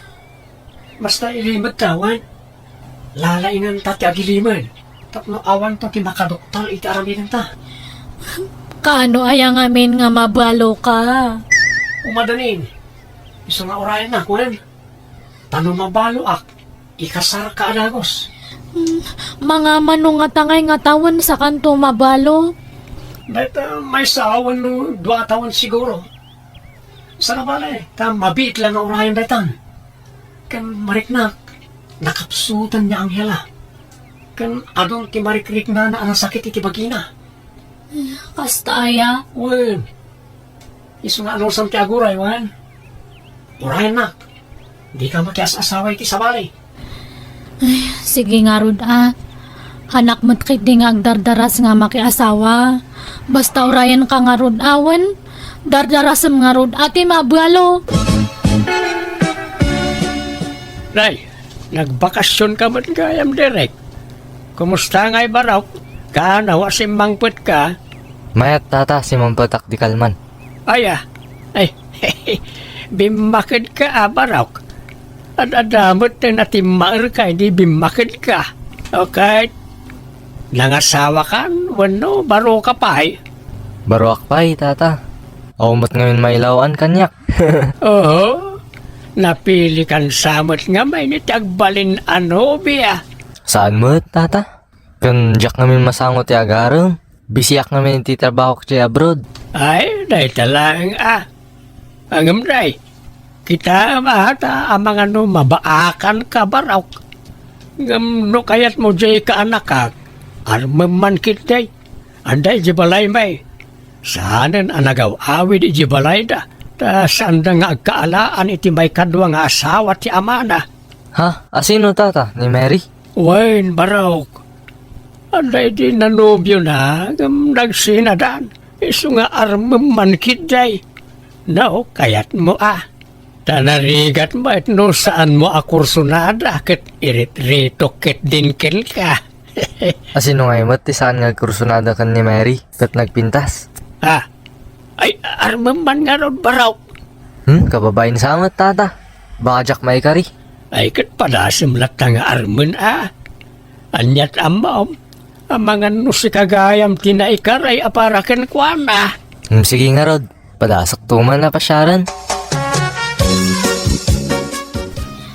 Basta ilimedta, wen? Lalainganta ti agilimed tapno awanto ti makaduktal iti aramidenta. Kaano aya ngamin nga mabaloka? Umadanin. Isu nga urayennak, wen? Ta no mabaloak, ikasarka a dagus. Hmm, mangamano ngata ngay nga tawen sakanto mabalo? Dayta maysa a wenno dua a tawen siguro. Saan a bale, ta mabiit la nga urayen daytan. Ken mariknak, nakapsutan ni Angela. Ken adun ti marikriknana a nasakit iti bagina. Kasta aya? Wen. Isu nga anusam ti aguray, wen? Urayennak, dika makias-asawa iti sabali. Ay, sige ngarud a. Haanak met ketdi nga agdardaras nga makiasawa. Basta urayenka ngarud a, wen? Dardarasem ngarud a ti mabalo. Nay, nagbakasionka met gayam, Derek. Kumusta ngay, Barok? Kaano a simmangpetka? Mayat, tata, simmangpetak di kalman. Aya, ay, bimmakedka a, Barok. Ad-adda met ti natimmaerka idi bimmakedka. Okay. Nangasawakan wenno baroka pay? Baroak pay, tata. Awan met ngamin mailaw-an kaniak. Oo. Napilikan sa met ngamin iti agbalin a nobia. Saan met, tata? Ken diak ngamin masango ti agarem. Bisiak ngamin iti trabahok diay abroad. Ay, dayta laeng a. Ngem day, kitaem a ta amangan no mabaakanka, Barok. Ngem no kayatmo diay kaanakak, armem man ketdi. Adda idiay balaymi. Saanen a nagaw-awid idiay balayda, ta saanda nga agkaalaan iti maikadua nga asawa ti amana. Ha? Asino, tata? Ni Mary? Wen, Barok. Adda idi nanobiona, ngem nagsinadan. Isu nga armem man ketdi. No, kayatmo a. Ta narigat met no saanmo a kursunada ket iritiritok ketdin kenka. Asino ngay met ti saan nga agkursunada ken ni Mary ket nagpintas? Ah, ay, armem man ngarud, Barok. Hmm, kababain sa met, tata. Baka diak maikari. Ay, ket padasem latta nga armen a. Aniat ammom, amangan no sika gayam ti naikari a para kenkuana. Hmm, sige ngarud. Padasakto man a pasiaren.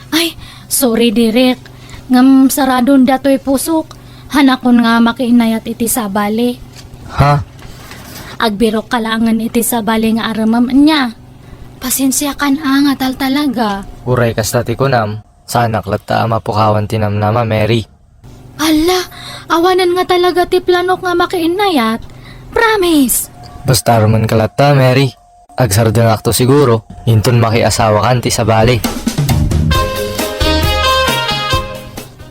Ay, sorry, Derek. Ngem saradon datoy pusok. Hanakon nga makiinayat iti sabali. Ha? Agbirokka laengen iti sabali nga armem nia. Pasensiakan a nga taltalaga. Uray kasta ti kunam, saanak latta a mapukawan ti namnama, Mary. Alla, awanen nga talaga ti planok nga makiinnayat. Promise! Basta rumen ka latta, Mary. Agsardengakto siguro, inton makiasawakan ti sabali.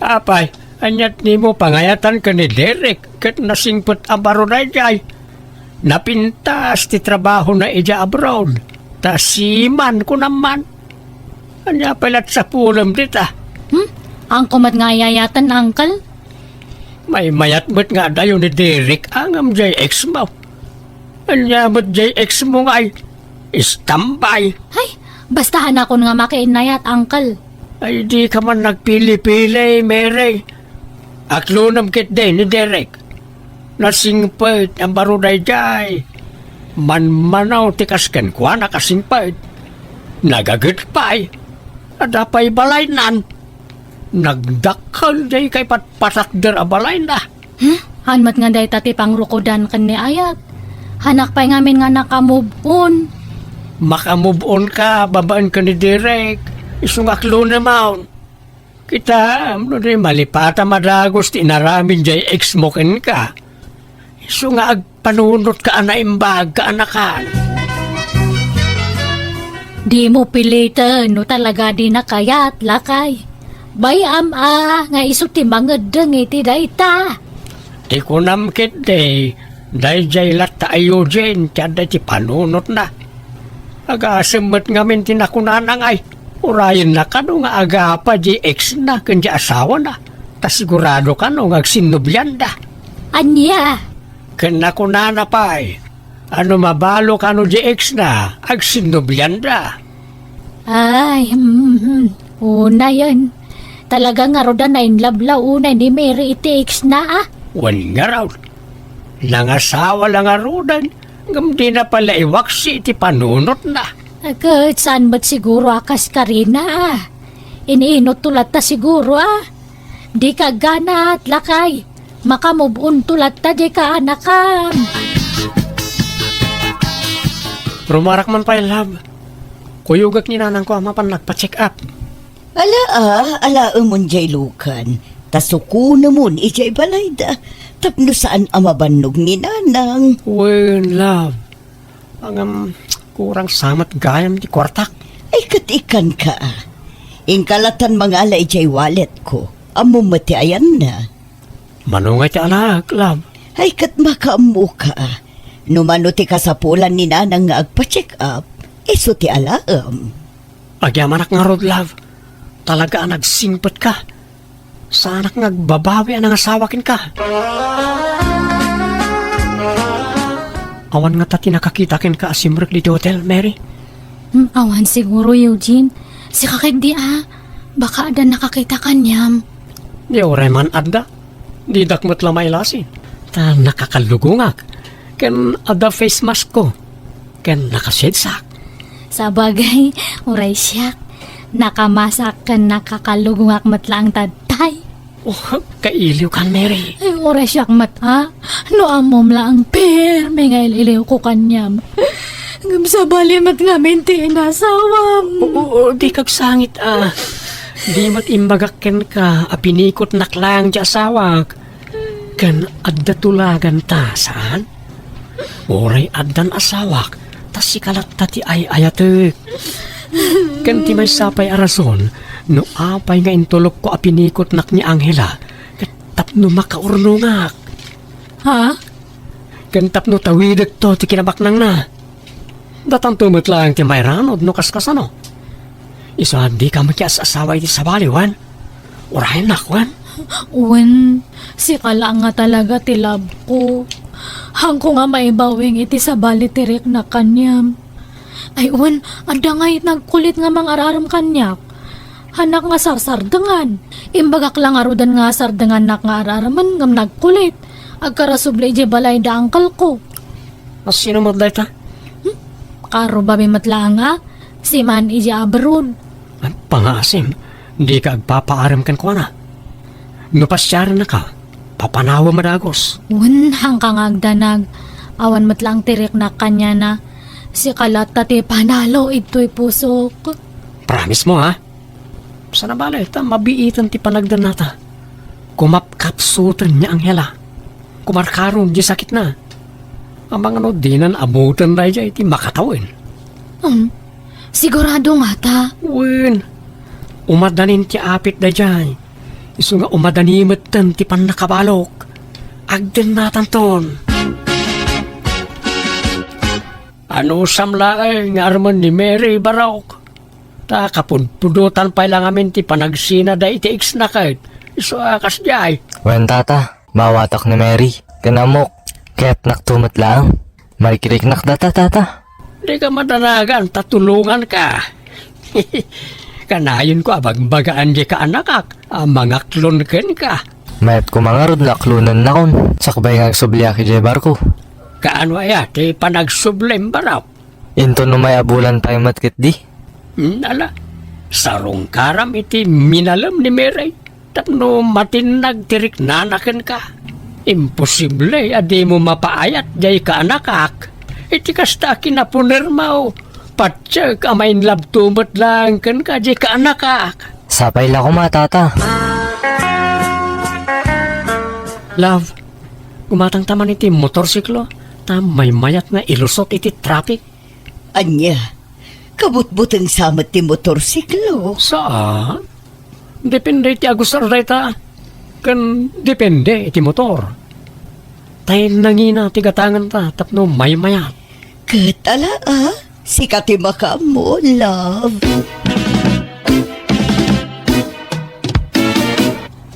Apay, ania ti nimo pangayatan ken ni Derek ket nasingpet a baro daydiay? Napintas ti trabahona idiay abroad, ta seaman, kunam man. Ania pay la ti sapulem dita? Hmm? Haanko met nga ay-ayaten, Uncle? Maymayat met nga adayo ni Derek a ngem diay ex mo. Ania met diay ex mo nga ay-istambay? Ay, basta haanakon nga makiinnayat, Uncle. Ay, dika man nagpili-pili, Mary. Aklonem ketdi ni Derek. Nasingpet a baro daydiay. Manmanaw ti kas kenkuana a singpet. Nagaget pay. Adda pay balaynan. Nagdakkel diay kaipatpatakder a balayna. Hmm? Haan met nga dayta ti pangrukodan ken ni ayat. Haanak pay ngamin nga naka-move on. Maka-move on ka babaen ken ni Derek. Isu nga aklonem. Kitaem, no di malipatam a dagus ti inaramid diay ex mo kenka. Isu nga agpanunotka a naimbag, kaanakan. Dimo piliten no talaga di nakayat, lakay. Bay-am a nga isu ti mangeddeng iti dayta. Ti kunam ketdi, daydiay latta a Eugene ti adda iti panunotna. Agasem met ngamin ti nakunana nga ay, urayenna kano nga agapa di ex-na ken di asawana, ta sigurado kano nga agsinnobianda. Ania? Ken nakunana pay, a no mabalo kano di ex-na, agsinnobianda. Ay, hmm, unayen. Talaga ngarud a nainlablaw unay ni Mary iti ex-na, a? Wen ngarud. Nangasawa la ngaruden, ngem dina pay la iwaksi iti panunotna. Ket saan met siguro a kas karina, a? Iniinotto latta siguro, a? Dika agganat, lakay. Maka-move onto latta diay kaanakan. Rumarak man pay, love. Kuyogek ni nanangko a mapan nagpa-check up. Ala, a, alaemon diay lukan. Ta sukonemon idiay balayda. Tapno saan a mabannog ni nanang. Wen, love. Ngem, kurang sa met gayam ti kuartak. Ay, ket ikkanka, a. Inka lattan mangala idiay walletko. Ammom met ti ayanna. Mano ngay ti alaek, love? Ay, ket makaammoka, a. No mano ti kasapulan ni nanang nga agpa-check up, isu ti alaem. Agyamanak ngarud, love. Talaga a nagsingpetka. Saanak nga agbabawi a nangasawa kenka. Awan ngata ti nakakita kenka a simrek ditoy hotel, Mary? Hmm, awan siguro, Eugene. Sika ketdi, a. Baka adda nakakita kaniam. Di uray man adda. Didak met la mailasin. Ta nakakalugongak. Ken adda face mask ko. Ken nakasedsak. Sabagay, uray siak. Nakamasak ken nakakalugongak met laeng ta tay. Oh, kailiwkan, Mary. Ay, uray siak met, a. No ammom laeng permi nga il-iliwko kaniam. Ngem sabali met ngamin ti inasawam. Oo, oo, dika agsangit, a. Di met imbagak kenka a pinikotnak laeng ti asawak. Ken adda tulaganta, saan? Uray addan asawak, ta sika latta ti ay-ayatek. Ken ti maysa pay a rason no apay nga intulokko a pinikotnak ni Angela, ket tapno makaurnongak. Ha? Ken tapno tawidekto ti kinabaknangna. Datanto met laeng ti mairanod no kaskasano. Isu a dika makias-asawa iti sabali, wen? Urayennak, wen? Wen, sika laeng nga talaga ti love ko. Haanko nga maibawing iti sabali ti riknak kaniam. Ay, wen, adda ngay nagkulit nga mangar-arem kaniak. Haanak nga sarsardengan. Imbagak la ngaruden nga sardengannak nga ar-aremen ngem nagkulit. Agkarasubli idiay balay da uncle ko. A, sino met dayta? Hmm? Karubabi met laeng a, seaman idiay abroad. Ay, pangaasim, dika agpapaarem kenkuana. No pasiarennaka, papanawem a dagus. Wen, haanka nga agdanag. Awan met laeng ti riknak kaniana. Sika latta ti panalo, idtoy pusok. Promise mo, ha? Sana bale, ta mabiiten ti panagdennata. Kumapkapsuten ni Angela. Kumarkaron di sakitna. Amangan no dinan amoten daydiay ti makatawen. Um, sigurado ngata? Wen, umadanin ti apit daydiay. Isu nga umadani metten ti pannakabalok. Agdennatanton. Anusam laeng nga armen ni Mary, Barok? Ta kapudpudotan pay la ngamin ti panagsina daydi ex-na ket isu a kasdiay. Wen, tata, maawatak ni Mary. Ken ammok, kayatnakto met laeng. Marikiriknak data, tata. Dika madanagan ta tulonganka. Kanayonko a bagbagaan diay kaanakak a mangaklon kenka. Mayat koma ngarud nga aklonennakon, sakbay nga agsubliak idiay barko. Kaano aya ti panagsublim, Barok? Inton umay a bulan pay met ketdi. Hmm, ala, sarungkaram iti minalem ni Mary tapno matinnag ti riknana kenka. Imposible a dimo mapaayat diay kaanakak. Iti kasta a kinapunermo, patiek a ma-in love to met laeng kenka diay kaanakak. Sapay la koma, tata. Love, gumatangta man iti motorsiklo, ta maymayat nga ilusot iti traffic. Ania? Kabutbuteng sa met ti motorsiklo? Saan? Depende iti agusar dayta, ken depende iti motor. Tay nangina ti gatangenta tapno maymayat. Ket ala, a? Sika ti makaammo, love.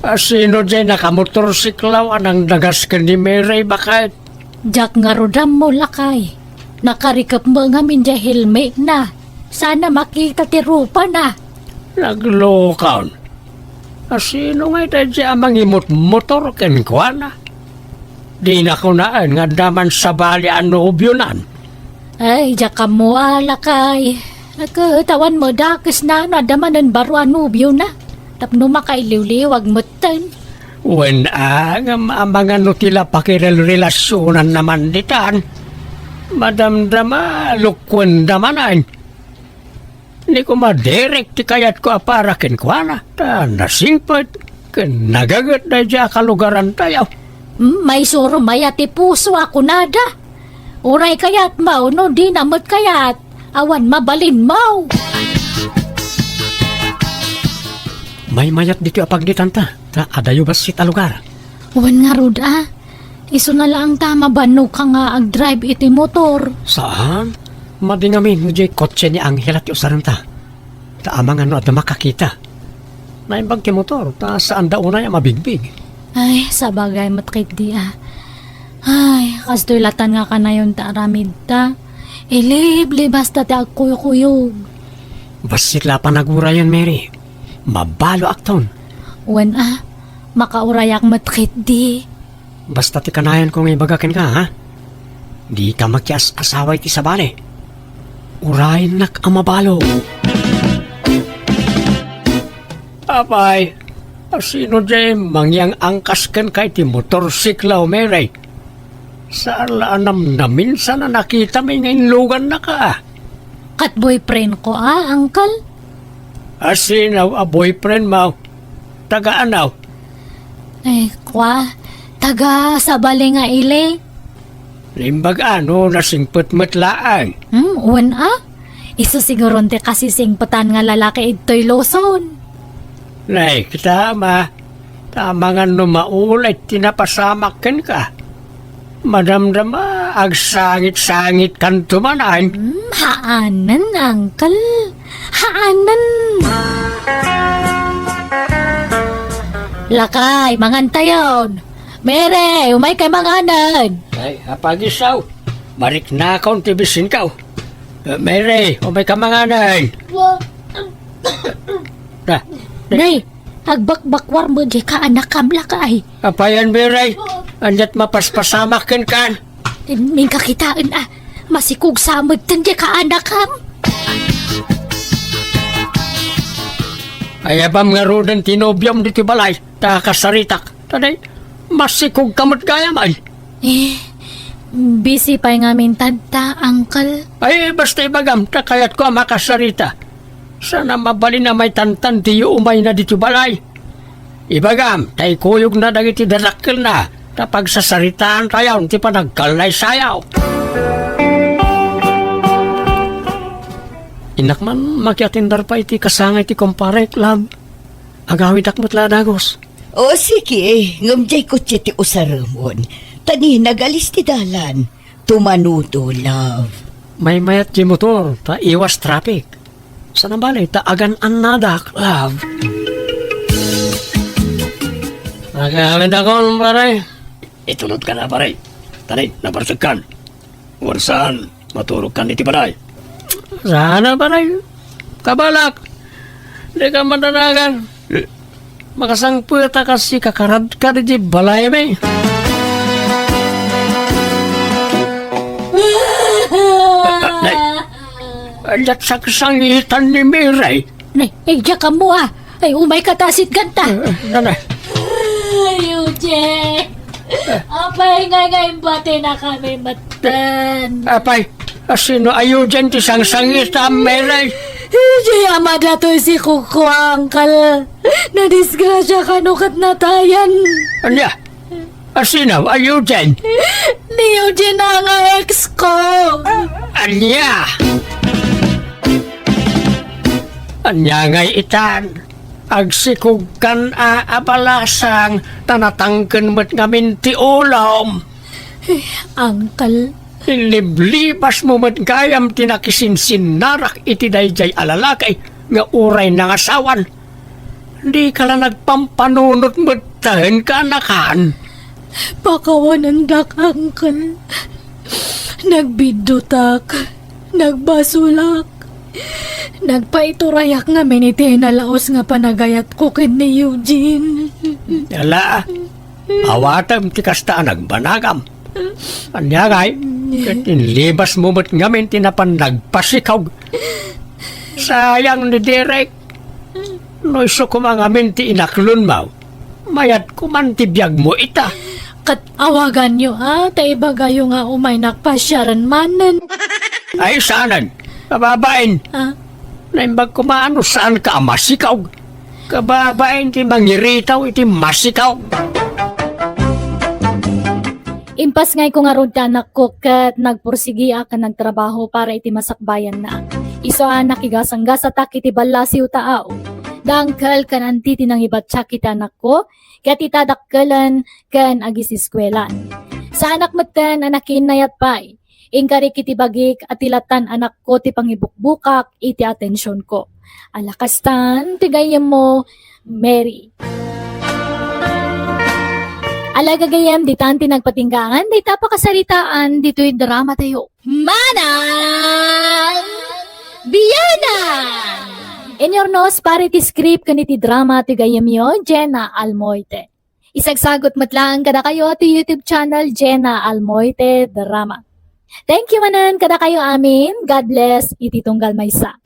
A, sino diay nakamotorsiklaw a nangdagas ken ni Mary, baket? Diak ngarud ammo, lakay. Nakarikep met ngamin diay helmetna. Saan a makita ti rupana. Naglokon. A, sino ngay daydiay a mangimutmotor kenkuana? Dina kunaen nga adda man sabali a nobionan. Ay, diak ammo a, lakay. Ket awan met dakesna no adda manen baro a nobiona. Tapno makailiwliwag metten. Wen a, ngem amangan no ti la pakirelrelasionanna man ditan. Madamdama, lukuenda manen. Ni koma Derek ti kayatko a para kenkuana, ta nasingpet ken nagaget daydiay a kalugarantayo. Hmm, maisuro mayat ti puso a kunada. Uray kayatmo no dina met kayat, awan mabalinmo. Maymayat ditoy a pagnitanta, ta adayo bassit a lugar. Wen ngarud a, isuna laeng ta mabannog ka nga agdrive iti motor. Saan? Madi ngamin no diay kotse ni Angela ti usarenta. Ta amangan no adda makakita. Naimbag ti motor, ta saanda unay a mabigbig. Ay, sabagay met ketdi a. Ay, kastoy latan nga kanayon ta aramidta. Iliblibasta ti agkuykuyog. Bassit la panagurayen, Mary. Mabaloakton. Wen a, makaurayak met ketdi. Basta ti kanayonko nga ibaga kenka, ha? Dika makias-asawa iti sabali. Urayennak a mabalo. Apay, a sino diay mangyang-angkas kenka iti motorsiklaw, Mary? Saan la a namnaminsan a nakitami nga inlugannaka, a? Ket boyfriendko a, uncle. A sino a boyfriendmo? Taga ano? Eh, kwa, taga sabali nga ili. Naimbag a no nasingpet met laeng. Hmm, wen a? Isu siguron ti kasisingpetan nga lalaki idtoy Luzon. Nay, kita ma. Ta amangan no maulit ti napasamak kenka. Madamdama, agsangit-sangitkanto manen. Hmm, haanen, uncle. Haanen. Lakay, mangantayon. Mary, umaykay manganen. Ay, apagisaw. Mariknakon ti bisinkaw. Eh, Mary, umayka manganen. Wa- Da. Nay, agbakbakwar met diay kaanakam, lakay. Apayan, Mary? Aniat mapaspasamak kenkan? Inka kitaen a, masikog sa metten diay kaanakam. Ayabam ngaruden ti nobiom ditoy balay, ta kasaritak. Ta di, masikog ka met gayam, ay. Eh, Busy pay ngamin tatta, Uncle. Ay, basta ibagam, ta kayatko a makasarita. Saan a mabalin a maitantan diyo umayna ditoy balay. Ibagam, ta ikuyogna dagiti dadakkelna, ta pagsasaritaantayon ti panagkallaysayaw. Innak man, makiatindar pay ti kasangay ti kumparek, love. Agawidak met la a dagus. O, sige, ngem diay kotse ti usaremon. Ta ni nagalis ti dalan. Tumanodo, love. Maymayat ti motor, ta iwas traffic. Saan a bale, ta agan-annadak, love. Agawidak, pare. Itulodka na, pare. Tani, nabarsekkan. Wen saan, maturogkan iti balay. Saan a, pare. Kabalak. Dika madanagan. Makasangpet a kas ikakarad ka iti balaymi. Nay, ania ti sangsangitan ni Mary? Nay, ay, diak ammo, ah. Ay, umayka ta, sitganta. Eh, nanay. Ay, Eugene. Apay nga, nga imbatinakami metten. Apay, asino a Eugene ti sangsangitam, Mary? Idiay ama datoy sikogko, Uncle. Nadisgrasia kano ket natayan. Ania? Asino a Eugene? Ni Eugene a nga ex ko. Ania? Ania ngay itan? Agsikogkan a abalasang, ta natangken met ngamin ti ulom. Eh, Uncle. Inliblibasmo met gayam ti nakisinsinnarak iti daydiay a lalaki nga uray nangasawan. Dika la nagpampanunot metten, kaanakan. Pakawanendak, Uncle. Nagbiddutak. Nagbasolak. Nagpaiturayak ngamin iti nalaus nga panagayatko ken ni Eugene. Ala, awatem ti kasta a nagbanagam. Ania ngay, ket inlibasmo met ngamin ti napan nagpasikog. Sayang ni Derek. No isu koma ngamin ti inaklonmo, mayat koman ti biagmo ita. Ket awaganyo, a, ta ibagayo nga umaynak pasiaren manen. Ay, saanen. Kababain. Ah? Naimbag koma no saanka a masikog. Kababain ti mangiritaw iti masikog. Impasngayko ngarud ti anakko ket nagpursigiak a nagtrabaho para iti masakbayanna. Isu a nakigasanggasatak iti ballasiw taaw. Da uncle ken anti ti nangibattiak iti anakko, ket ita dakkelen ken agiseskuelaan. Saanak metten a nakiinnayat pay. Inkarik iti bagik a ti latan anakko ti pangibukbukak iti atensionko. Ala kastan ti gayyemmo, Mary. Ala gagayyem, ditan ti nagpatinggaan dayta pakasaritaan ditoy dramatayo. Manang Biyanan! Inyurnos para iti script ken iti drama ti gayyemyo, Jenna Almoite. Isagsagut met laeng kadakayo ti YouTube channel, Jenna Almoite Drama. Thank you manen kadakayo amin. God bless iti tunggal maysa.